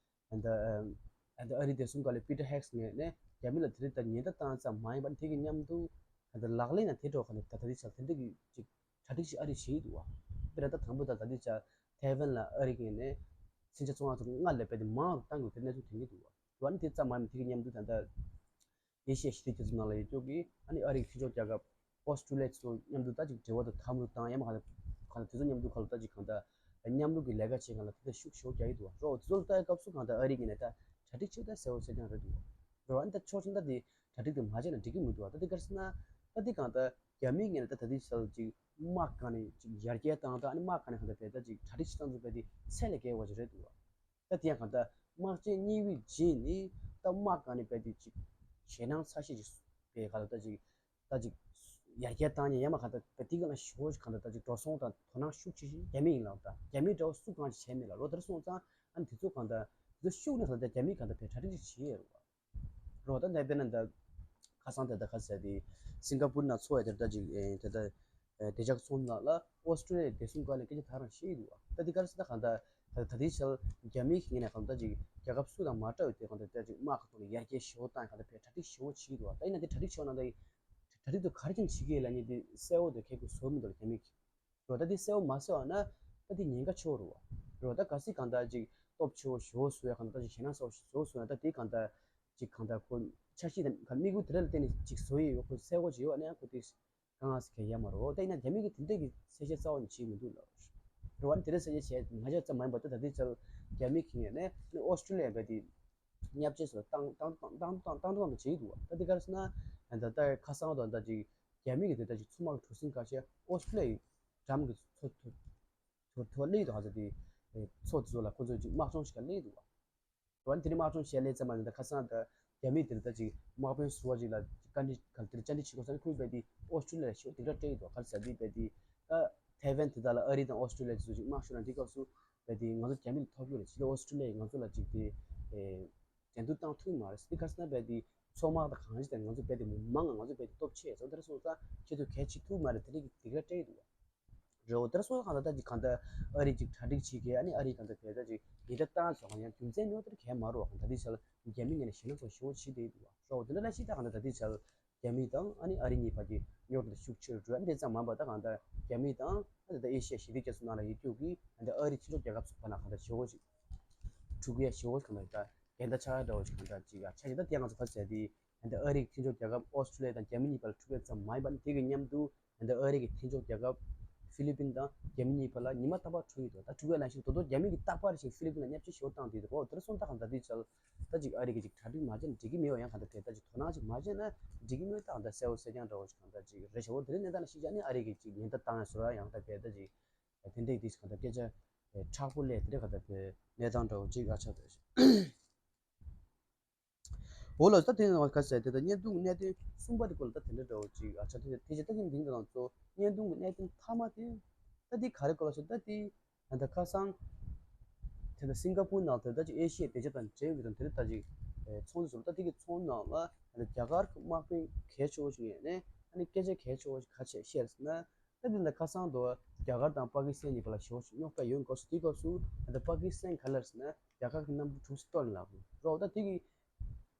ད་ད་ཨ་རི་བདེ་སྲུང་བཀའ་བློན་པི་ཊར་ཧེག་སི་ངོས་ནས་རྒྱ་མི་ལ་དེ་རིང་ད་ཉེན་བརྡ་བཏང་ཙམ་མ་ཡིན་པར་དེ་གི་མཉམ་དུ་ད་ལག་ལེན་ལ་དེ་འགྲོ་ག་ནས་ད་ད་རེས་ཆ་དེ་འདྲ་གི་ཅིག་གྲ་སྒྲིག་ཞིག་ཨ་རི་བྱེད་ཀྱི་འདུག་བ། དཔེར་ན་ད་དང་པོ་ད་ད་རེས་ཆ་ཐའེ་ཝན་ལ་ཨ་རི་ངོས་ནས་མཚོན་ཆ་ཚོང་ཁང་ཚོ་སྔར་ལས་རྦད་དེ་མང་རུ་བཏང་དགོས་དེ་གནས་ཚུལ་ཐོན་གྱི་འདུག་བ། ཨ་ནི་དེ་ཙམ་མ་ཡིན་དེ་གི་མཉམ་དུ་ད་ལྟ་ཨེ་ཤི་ཡ་ཞི་བདེ་རྒྱ་མཚོ་ནང་ལ་ཡོད་ཀྱོག་གི་ཨ་ནི་ཨ་རིའི་མཐུན་ཕྱོགས་རྒྱལ་ཁབ་ཨོ་སི་ཀྲུ་ལི་ཡ་ཚོ་མཉམ་དུ་ད་ཅིག་འབྲེལ་བ་དང་འཐབ་རོགས་དང་ཡང་མ་ག་ལ་ག་ལ་དེ་ཚོ་མཉམ་དུ་ག་ལ་ད་ཅིག་གང་ལྟར་མཉམ་རུབ་ཀྱི་ལས་ཀ་བྱེད་ག་ལ་དེ་ལྟར་ཤུགས་ཆེ་བོ་རྒྱག་གི་འདུག་བ། རོགས་དེ་ཚོ་ལ་ལྟ་སྐབས་སུ་གང་ལྟར་ཨ་རིའི་ངོས་ནས་ད་གྲ་སྒྲིག་ཆེ་བོ་ད་གསལ་བོ་གསལ་རྐྱང་རེད་འདུག་བ། རོགས་ཨ་ནི་ད་ཕྱོགས་གཅིག་ད་དེ་གྲ་སྒྲིག་དེ་མ་བྱས་ན་འགྲིག་གི་མི་འདུག་བ། ད་དེ་ག་རེ་ཟེར་ན་ད་དེ་གང་ལྟར་རྒྱ་མིའི་ངོས་ནས་ད་ད་ལྟའི་ཆར་ཅིག་དམག་སྒང་ནས་ཅིག་ཡར་རྒྱས་བཏང་སྟངས་ཨ་ནི་དམག་སྒང་ནས་གང་ལྟར་བས་ད་ཅིག་གྲ་སྒྲིག་བྱེད་སྟངས་ཚོ་བས་དེ་ཚད་ལས་བརྒལ་བ་ཅིག་རེད་འདུག་བ། ད་དེ་ཡང་གང་ལྟར་དམག་ཆེན་གཉིས་པའི་རྗེས་ནི་ད་དམག་སྒང་ནས་རྦད་དེ་ཅིག་ཞེད་སྣང་ཚ་ཤས་ཅིག་སྤེལ་ག་ལ་ད་ཅིག་ད་ཅིག་ཡར་རྒྱས་བཏང་ཉེན་ཡ་མ་གང་ལྟར་རྦད་དེ་ག་ལ་ཞེ་པོ་ཅིག་གང་ལྟར་ད་ཅིག་འགྲོ་སོང་དང་དོ་སྣང་ཤུགས་ཆེ་ཤོས་རྒྱ་མི་ཡིན་ལབ། ད་རྒྱ་མི་འདྲ་བོ་སུ་གང་ཞིག་བྱས་མེད་ལ་རོ། དེར་སོང་ཙང་ཨ་ནི་དེ་ཚོ་གང་ལྟར་དེ་ཚོ་ཤུགས་ནས་གང་ལྟར་རྒྱ་མི་གང་ལྟར་བས་གྲ་སྒྲིག་ཅིག་བྱེད་ཡོད་རེད་བ། རོ། ད་ནས་དཔེར་ན་ད་ཁ་སང་དེ་ད་ཁ་ཟེར་དེ་སིང་ག་པུར་ན་ཚོགས་ཡ་དེར་ད་ཅིག་ཨེ་དེ་ད་ཨེ་བདེ་འཇགས་ཚོགས་ནང་ལ་ཨོ་སི་ཀྲུ་ལི་ཡའི་བདེ་སྲུང་བཀའ་བློན་སྐད་ཆ་ད་རང་བཤད་ཀྱི་འདུག་བ། ད་དེ་ག་རེ་ཟེར་ན་གང་ལྟར་ད་ད་ལྟའི་ཆར་རྒྱ་མིའི་ངོས་ནས་གང་ལྟར་ཅིག་རྒྱལ་ཁབ་སུ་དང་མ་འདྲ་བའི་དེ་གང་ལྟར་ད་ཅིག་དམག་གི་ཐོག་ནས་ཡར་རྒྱས་ཞེ་པོ་བཏང་གང་ལྟར་བས་གྲ་སྒྲིག་ཞེ་པོ་བྱེད་ཀྱི་འདུག་བ། ད་ཡིན་ན་དེ་གྲ་སྒྲིག་ཕྱོགས་ནང་ད་གྲ་སྒྲིག་དེ་ག་རེ་བྱས་ནས་བྱེད་ཀྱི་ཡོད་ལབ་ཉེན་དེ་གསལ་བོ་དེ་ཁྱེད་ཀྱིས་བཟོ་མི་འདུག་ལ་རྒྱ་མིས། རོ། ད་དེ་གསལ་བོ་མ་བཟོས་པ་ན་ད་དེ་ཉེན་ཁ་ཆེ་བོ་རེད་བ། རོ། ད་གལ་སྲིད་གང་ལྟར་ཅིག་སྟོབས་ཆེ་བོ་ཞེ་པོ་བཟོ་ཡ་གང་ལྟར་ཅིག་ཞེད་སྣང་ཚ་བོ་ཞིག་བཟོ་བཟོས་ན་ད་དེ་གང་ལྟར་ཅིག་གང་ལྟར་ཁོ་འཆར་གཞི་དང་ག་དམིགས་ཡུལ་དེ་འདྲ་ལ་བརྟེན་ནས་ཅིག་བཟོ་ཡི་ཡོད་ཁོ་གསལ་བོ་ཅིག་ཡོད་པ་ན་ཡང་ཁོ་དེ་དཀའ་ངལ་ཟེར་གྱི་ཡོད་མ་རེད། འོ་ད་ཡིན་ན་རྒྱ་མི་གིས་དེ་འདྲ་གི་གསལ་བཤད་རྩ་བ་ནས་བྱེད་མི་འདུག་ལ། རོ། ཨ་ནི་དེ་འདྲ་གསལ་བཤད་བྱས་མ་བྱས་ཙམ་མ་ཡིན་པར་ད་ད་ལྟའི་ཆར་རྒྱ་མི་གི་ངོས་ནས་ཨོ་སི་ཀྲུ་ལི་ཡ་བས་དེ་བརྙས་བཅོས་སུ་བཏང་བཏང་བཏང་བཏང་བཏང་བཏང་བཏང་བྱེད་ཀྱི་འདུག་བ། ད་དེ་ག་རེ་ཟེར་ན་ད་ལྟ་ཁ་སང་དང་ད་ཅིག་རྒྱ་མི་གི་དེ་ལྟར་ཅིག་མཚོ་དམག་གི་གྲུ་གཟིངས་ཁ་ཤས་ཨོ་སི་ཀྲུ་ལི་ཡའི་འགྲམ་གྱི་མཚོ་མཚོ་མཚོ་མཚོ་སླེབས་འདུག་ཧ་ཟེར་དེ་མཚོ་དེ་ཚོ་ལ་ཁོ་ཚོས་ཅིག་དམག་སྦྱོང་ཞིག་ག་སླེབས་འདུག་བ། འོན་དེ་རིང་དམག་སྦྱོང་བྱས་སླེབས་ཙམ་མ་ཡིན་ད་ཁ་སང་ད་རྒྱ་མིས་དེ་ལ་ད་ཅིག་དམག་དཔོན་ཟུར་པ་ཅིག་ལ་བཀའ་འདྲི་ག་དེ་ལ་བཅར་འདྲི་བྱེད་དགོས་ས་ནི་ཁོས་རྦད་དེ་ཨོ་སི་ཀྲུ་ལི་ཡ་ལ་ཞེ་པོ་སྡིགས་ར་སྤྲད་ཡོད་འདུག་ག་རེ་ཟེར་དེ་རྦད་དེ་ད་ཐའེ་ཝན་དེ་དག་ལ་ཨ་རི་དང་ཨོ་སི་ཀྲུ་ལི་ཡ་ཚོས་ཅིག་དམག་ཤོར་ན་འདི་སྐབས་སུ་རྦད་དེ་ང་ཚོ་རྒྱ་མི་ལ་ཐོབ་རྒྱུ་རེད། ཅིག་ད་ཨོ་སི་ཀྲུ་ལི་ཡས་ང་ཚོ་ལ་ཅིག་དེ་ཨེ། འགྲན་བསྡུར་བཏང་ཐུབ་མ་རེད། དེ་ག་རེ་ཟེར་ན་རྦད་དེ་མཚོ་དམག་དང་གང་ཅི་དང་ང་ཚོ་རྦད་དེ་མང་ང་ང་ཚོ་རྦད་དེ་སྟོབས་ཆེ་སོང་། དེ་འདྲ་སོང་ཙང་ཁྱེད་ཚོ་གལ་ཆེ་ཐུབ་མ་རེད། དེ་འདྲ་གི་སྡིགས་ར་སྤྲད་ཀྱི་འདུག་བ། རེད་འོ། དེ་འདྲ་སོང་ཙང་གང་ལྟར་ད་ཅིག་གང་ལྟར་ཨ་རི་ཅིག་གྲ་སྒྲིག་བྱེད་མཁན་ཨ་ནི་ཨ་རི་གང་ལྟར་བས་ད་ཅིག་ཉེན་བརྡ་བཏང་ཚོ་གང་ཡང་རྒྱུ་མཚན་མེད་པ་དེ་གས་མ་རེད་བ། གང་ལྟར་དེ་ཆར་རྒྱ་མི་ངོས་ནས་ཞེད་སྣང་ཚོ་ཞེ་པོ་བྱེད་བསྡད་འདུག་བ། རེད་འོ། དེ་འདྲ་ལ་ཤི་ད་གང་ལྟར་ད་དེ་ཆར་རྒྱ་མི་དང་ཨ་ནི་ཨ་རི་གཉིས་བར་གྱི་རྙོག་དྲ་ཤུགས་ཆེ་རུ་འགྲོ་ཡ་འདི་ཙམ་མ་ཡིན་པར་ད་གང་ལྟར་རྒྱ་མི་དང་ཨ་ནི་ད་ཨེ་ཤི་ཡ་ཞི་བདེ་རྒྱ་མཚོ་ནང་ལ་ཡོད་རྒྱུ་གི་ཨ་ནི་ཨ་རི་མཐུན་ཕྱོགས་རྒྱལ་ཁབ་ཚོ་བར་ན་གང་ལྟར་ཞེ་པོ་ཅིག་འཁྲུག་ཡ་ཞེ་པོ་གང་ལྟར་ད་འགལ་ཟླ་ཆགས་ཡ་འདྲ་བོ་ཞིག་གང་ལྟར་ཅིག་ཡ་ཆགས་ཀྱི། ད་དེ་ང་ཚོ་ག་ཟེར་དེ་ཨ་ནི་ཨ་རི་མཐུན་ཕྱོགས་རྒྱལ་ཁབ་ཨོ་སི་ཀྲུ་ལི་ཡ་དང་རྒྱ་མི་གཉིས་བར་ལ་འཁྲུག་ཡ་ཙམ་མ་ཡིན་པར་དེ་གི་མཉམ་དུ་ཨ་ནི་ཨ་རི་གི་མཐུན་ཕྱོགས་རྒྱལ་ཁབ་ཧྥི་ལི་པིན་དང་རྒྱ་མི་གཉིས་བར་ལ་ཉི་མ་རྟག་པར་འཁྲུག་ཡོད་འདུག་ད་འཁྲུག་ཡ་ནང་བཞིན་ད་དུང་རྒྱ་མི་གིས་རྟག་པར་ཞིག་ཧྥི་ལི་པིན་ལ་བརྙས་བཅོས་ཞེ་པོ་བཏང་བསྡད་འདུག་འོ་དེ་འདྲ་སོང་ཙང་གང་ལྟར་དེ་ཆར་ད་ཅིག་ཨ་རི་གིས་ཅིག་གྲ་སྒྲིག་མ་བྱས་ན་འགྲིག་གི་མེད་པ། ཡང་གང་ལྟར་དེ་ད་ཅིག་དོ་སྣང་ཅིག་མ་བྱས་ན་འགྲིག་གི་མེད། ད་གང་ལྟར་གསལ་པོ་གསལ་རྐྱང་འདྲ་བོ་ཞིག་གང་ལྟར་ཅིག་རེད་ཤག་འོ་དེ་རིང་གནས་སྟངས་ལ་གཞི་བཞག་ནས་ཨ་རི་གིས་ཅིག་ཉེན་བརྡ་བཏང་ཡ་བཟོ་འདྲ་ཡང་ད་གས་ད་ཅིག་དེ་འདྲའི་དེ་ཞིག་གང་ལྟར་སྐད་ཆ་མཁྲེགས་པོ་སླེབས་དེ་འདྲ་གང་ལྟར་དེ་གནས་སྟངས་འདྲ་བོ་ཅིག་ཨ་ཆགས་འདུག་འོ་ལགས་སོ། ད་དེ་ནང་ག་ཟེར་དེ་ད་བརྙན་ཐུང་གི་གནད་དོན་གསུམ་པ་དེ་སྐོར་ལ་ད་དེ་འདྲ་འདྲ་བོ་ཅིག་ཨ་ཆགས་འདུག་དེ་རྗེས་ད་གིན་འདིང་དང་ཚོ་བརྙན་ཐུང་གི་གནད་དོན་མཐའ་མ་དེ་ད་དེ་ག་རེ་སྐོར་ལ་ཟེར་ད་དེ། ད་ལྟ་ཁ་སང་། དེ་ལྟར་སིང་ག་པུར་ནང་དུ་ད་ཅིག་ཨེ་ཤི་ཡའི་བདེ་འཇགས་དང་འབྲེལ་བའི་དང་དེ་ལྟར་ད་ཅིག་ཚོང་འདུ་ཟུར་ད་དེ་གི་ཚོང་ནང་ལ་ད་ལྟ་རྒྱ་གར་གྱི་དམག་དཔོན་གལ་ཆེ་བོ་ཞིག་ཡིན་ནས་ཨ་ནི་སྐད་ཆ་གལ་ཆེ་བོ་ཞིག་ག་བཤད་ཤེས་ཟེར་ན། ད་དེ་ལྟར་ཁ་སང་དུ་རྒྱ་གར་དང་པ་ཀི་སི་ཐན་གཉིས་བར་ལ་ཞེ་བོ་ཞིག་རྙོག་དྲ་ཡོད་སྐབས་སུ་དེའི་སྐབས་སུ་ད་ལྟ་པ་ཀི་སི་ཐན་ག་ལ་ཟེར་ན་རྒྱ་གར་གྱི་གནམ་གྲུ་དྲུག་ཙམ་གཏོར་ནས་ལབ་རོགས། ད་དེ་གི་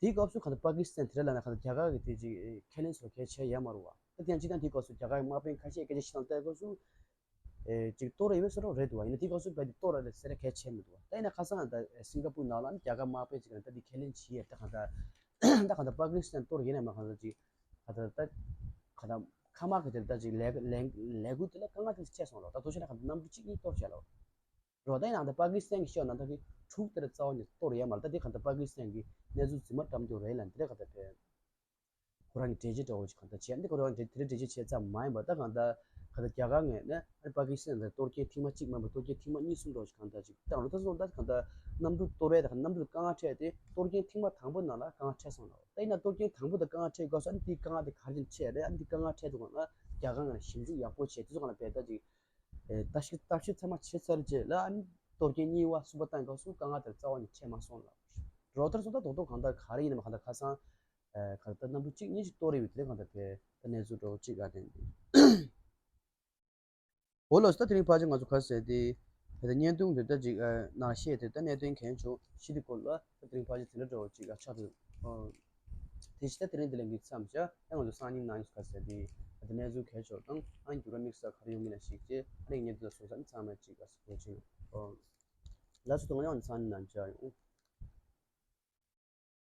དེའི་སྐབས་སུ་ག་ད་པ་ཀི་སི་ཐན་དེ་འདྲ་ལབ་ན་ག་ད་རྒྱ་གར་གྱི་དེ་ཅིག་ཁས་ལེན་སོགས་གལ་ཆེ་ཡ་མ་རུང་བ། ད་དེ་ཡང་སྤྱིར་བཏང་དེའི་སྐབས་སུ་རྒྱ་གར་གྱི་དམག་དཔོན་ཁ་ཤས་སྐད་ཆ་བཤད་སྟངས་ལྟ་སྐབས་སུ། ཨེ་ཅིག་གཏོར་ཡོད་པའི་བཟོ་འདྲ་རེད་འདུག་བ། ཡིན་ན་དེའི་སྐབས་སུ་རྦད་དེ་གཏོར་ར་རེད་ཟེར་ཡ་གལ་ཆེ་མི་འདུག་བ། ད་ཡིན་ན་ཁ་སང་ད་སིང་ག་པུར་ནང་ལ་རྒྱ་གར་དམག་དཔོན་ཅིག་གིས་ད་འདི་ཁས་ལེན་བྱས་ཡ། ད་གང་ད་ད་གང་ད་པ་ཀི་སི་ཐན་གཏོར་ཡིན་ན་མ་གང་ད་ཅིག་ག་ད་ད་གང་ད་མཁའ་དམག་གི་དེ་ད་ཅིག་ལས་ལས་ལས་འགུལ་དེ་ལ་དཀའ་ངལ་དེ་ཆེ་སོང་ལ། ད་དུང་ཆེ་ན་གང་ད་གནམ་གྲུ་གཅིག་གཉིས་གཏོར་བྱས་ལ། རོ། ད་ཡིན་ན་ད་པ་ཀི་སི་ཐན་གྱི་ཤོག་ནང་ད་གི་འཁྲུག་དེ་ལ་རྩ་བ་ནས་གཏོར་ཡ་མ་རེད། ད་དེ་གང་ད་པ་ཀི་སི་ཐན་གྱི་གནས་ཚུལ་རྫུན་མ་བཀྲམ་རྒྱུ་རེད་ལ་འདི་རེད་གང་ད་དེ། ཁོ་རང་གི་འགྲེལ་བྱེད་འདྲ་བོ་ཞིག་གང་ལྟར་བྱས། འདི་ཁོ་རང་གི་དེ་འདྲའི་འགྲེལ་བྱེད་བྱས་ཙམ་མ་ཡིན་པར། ད་གང་ལྟར་གང་ལྟར་རྒྱ་གར་ངོས་ནས་ཨ་ནི་པ་ཀི་སི་ཐན་དང་གཏོར་སྐྱོན་ཐེངས་མ་གཅིག་མ་ཡིན་པར་གཏོར་སྐྱོན་ཐེངས་མ་གཉིས་གསུམ་འདྲ་བོ་ཞིག་གང་ལྟར་ཅིག་བཏང་རུ། ད་སོང་ད་གང་ལྟར་གནམ་གྲུ་གཏོར་བའི་དང་གནམ་གྲུ་དཀའ་ངལ་འཕྲད་དེ་གཏོར་སྐྱོན་ཐེངས་མ་དང་པོ་ནང་ལ་དཀའ་ངལ་འཕྲད་སོང་ལ། ད་ཡིན་ན་གཏོར་སྐྱོན་དང་པོ་དང་དཀའ་ངལ་འཕྲད་སྐབས་སུ་ཨ་ནི་དེའི་དཀའ་ངལ་དེ་ག་རེ་བྱས་རེད། ཨ་ནི་དེའི་དཀའ་ངལ་འཕྲད་དུས་གང་ལ་རྒྱ་གར་ངོས་ནས་ཞིབ་འཇུག་ཡག་པོ་བྱས། དེ་ཚོ་གང་ལ་བས་ད་ཅིག་ལྟ་ཞིབ་ལྟ་ཞིབ་ཚང་མ་བྱས་ཚར་རྗེས་ལ་ཨ་ནི་གཏོར་སྐྱོན་གཉིས་པ་གསུམ་པ་བཏང་སྐབས་སུ་དཀའ་ངལ་དེ་རྩ་བ་ནས་འཕྲད་མ་སོང་ལ། རོ་ཊར་སོང་ད་རྡོག་རྡོག་གང་ལྟར་ག་རེ་ཡིན་ནམ་གང་ལྟར་ཁ་སང་ཨ་ག་ལ་ད་གནམ་གྲུ་གཅིག་གཉིས་ཅིག་གཏོར་ཡོད་པའི་དེ་གང་ལྟར་བས་ད་གནས་ཚུལ་འདྲ་བོ་གཅིག་ག་དེ་འདུག་འོ་ལགས་སོ། ད་དེ་རིང་ཕལ་ཆེར་ང་ཚོ་ག་རེ་ཟེར་དེ་དེ་ད་བརྙན་ཐུང་དེ་ད་ཅིག་ཨ་ནང་བཤད་དེ་ད་གནད་དོན་གལ་ཆེ་ཤོས་དེ་སྐོར་ལ་ད་དེ་རིང་ཕལ་ཆེར་དེ་འདྲ་འདྲ་བོ་ཅིག་ཨ་ཆགས་འདུག་ཨོ། དེ་བཞིན་ད་དེ་རིང་འདི་ལས་འགུལ་མཚམས་བཞག་ཡང་ང་ཚོ་སང་ཉིན་གནངས་ཉིན་ག་རེ་ཟེར་དེ་ད་གནས་ཚུལ་གལ་ཆེ་ཤོས་དང་ཨ་ནི་འགྱུར་བ་དམིགས་བསལ་ག་རེ་ཡོང་གི་ན་ཞིག་ཅེས་ཨ་ནི་བརྙན་ཐུང་ལ་སོང་ཙང་ཚང་མ་ཅིག་ཨ་སི་གོ་ཅིག་ཨོ། ལགས་སོ། ད་ང་ཡང་སང་ཉིན་གནངས་མཇལ་ཡོང་།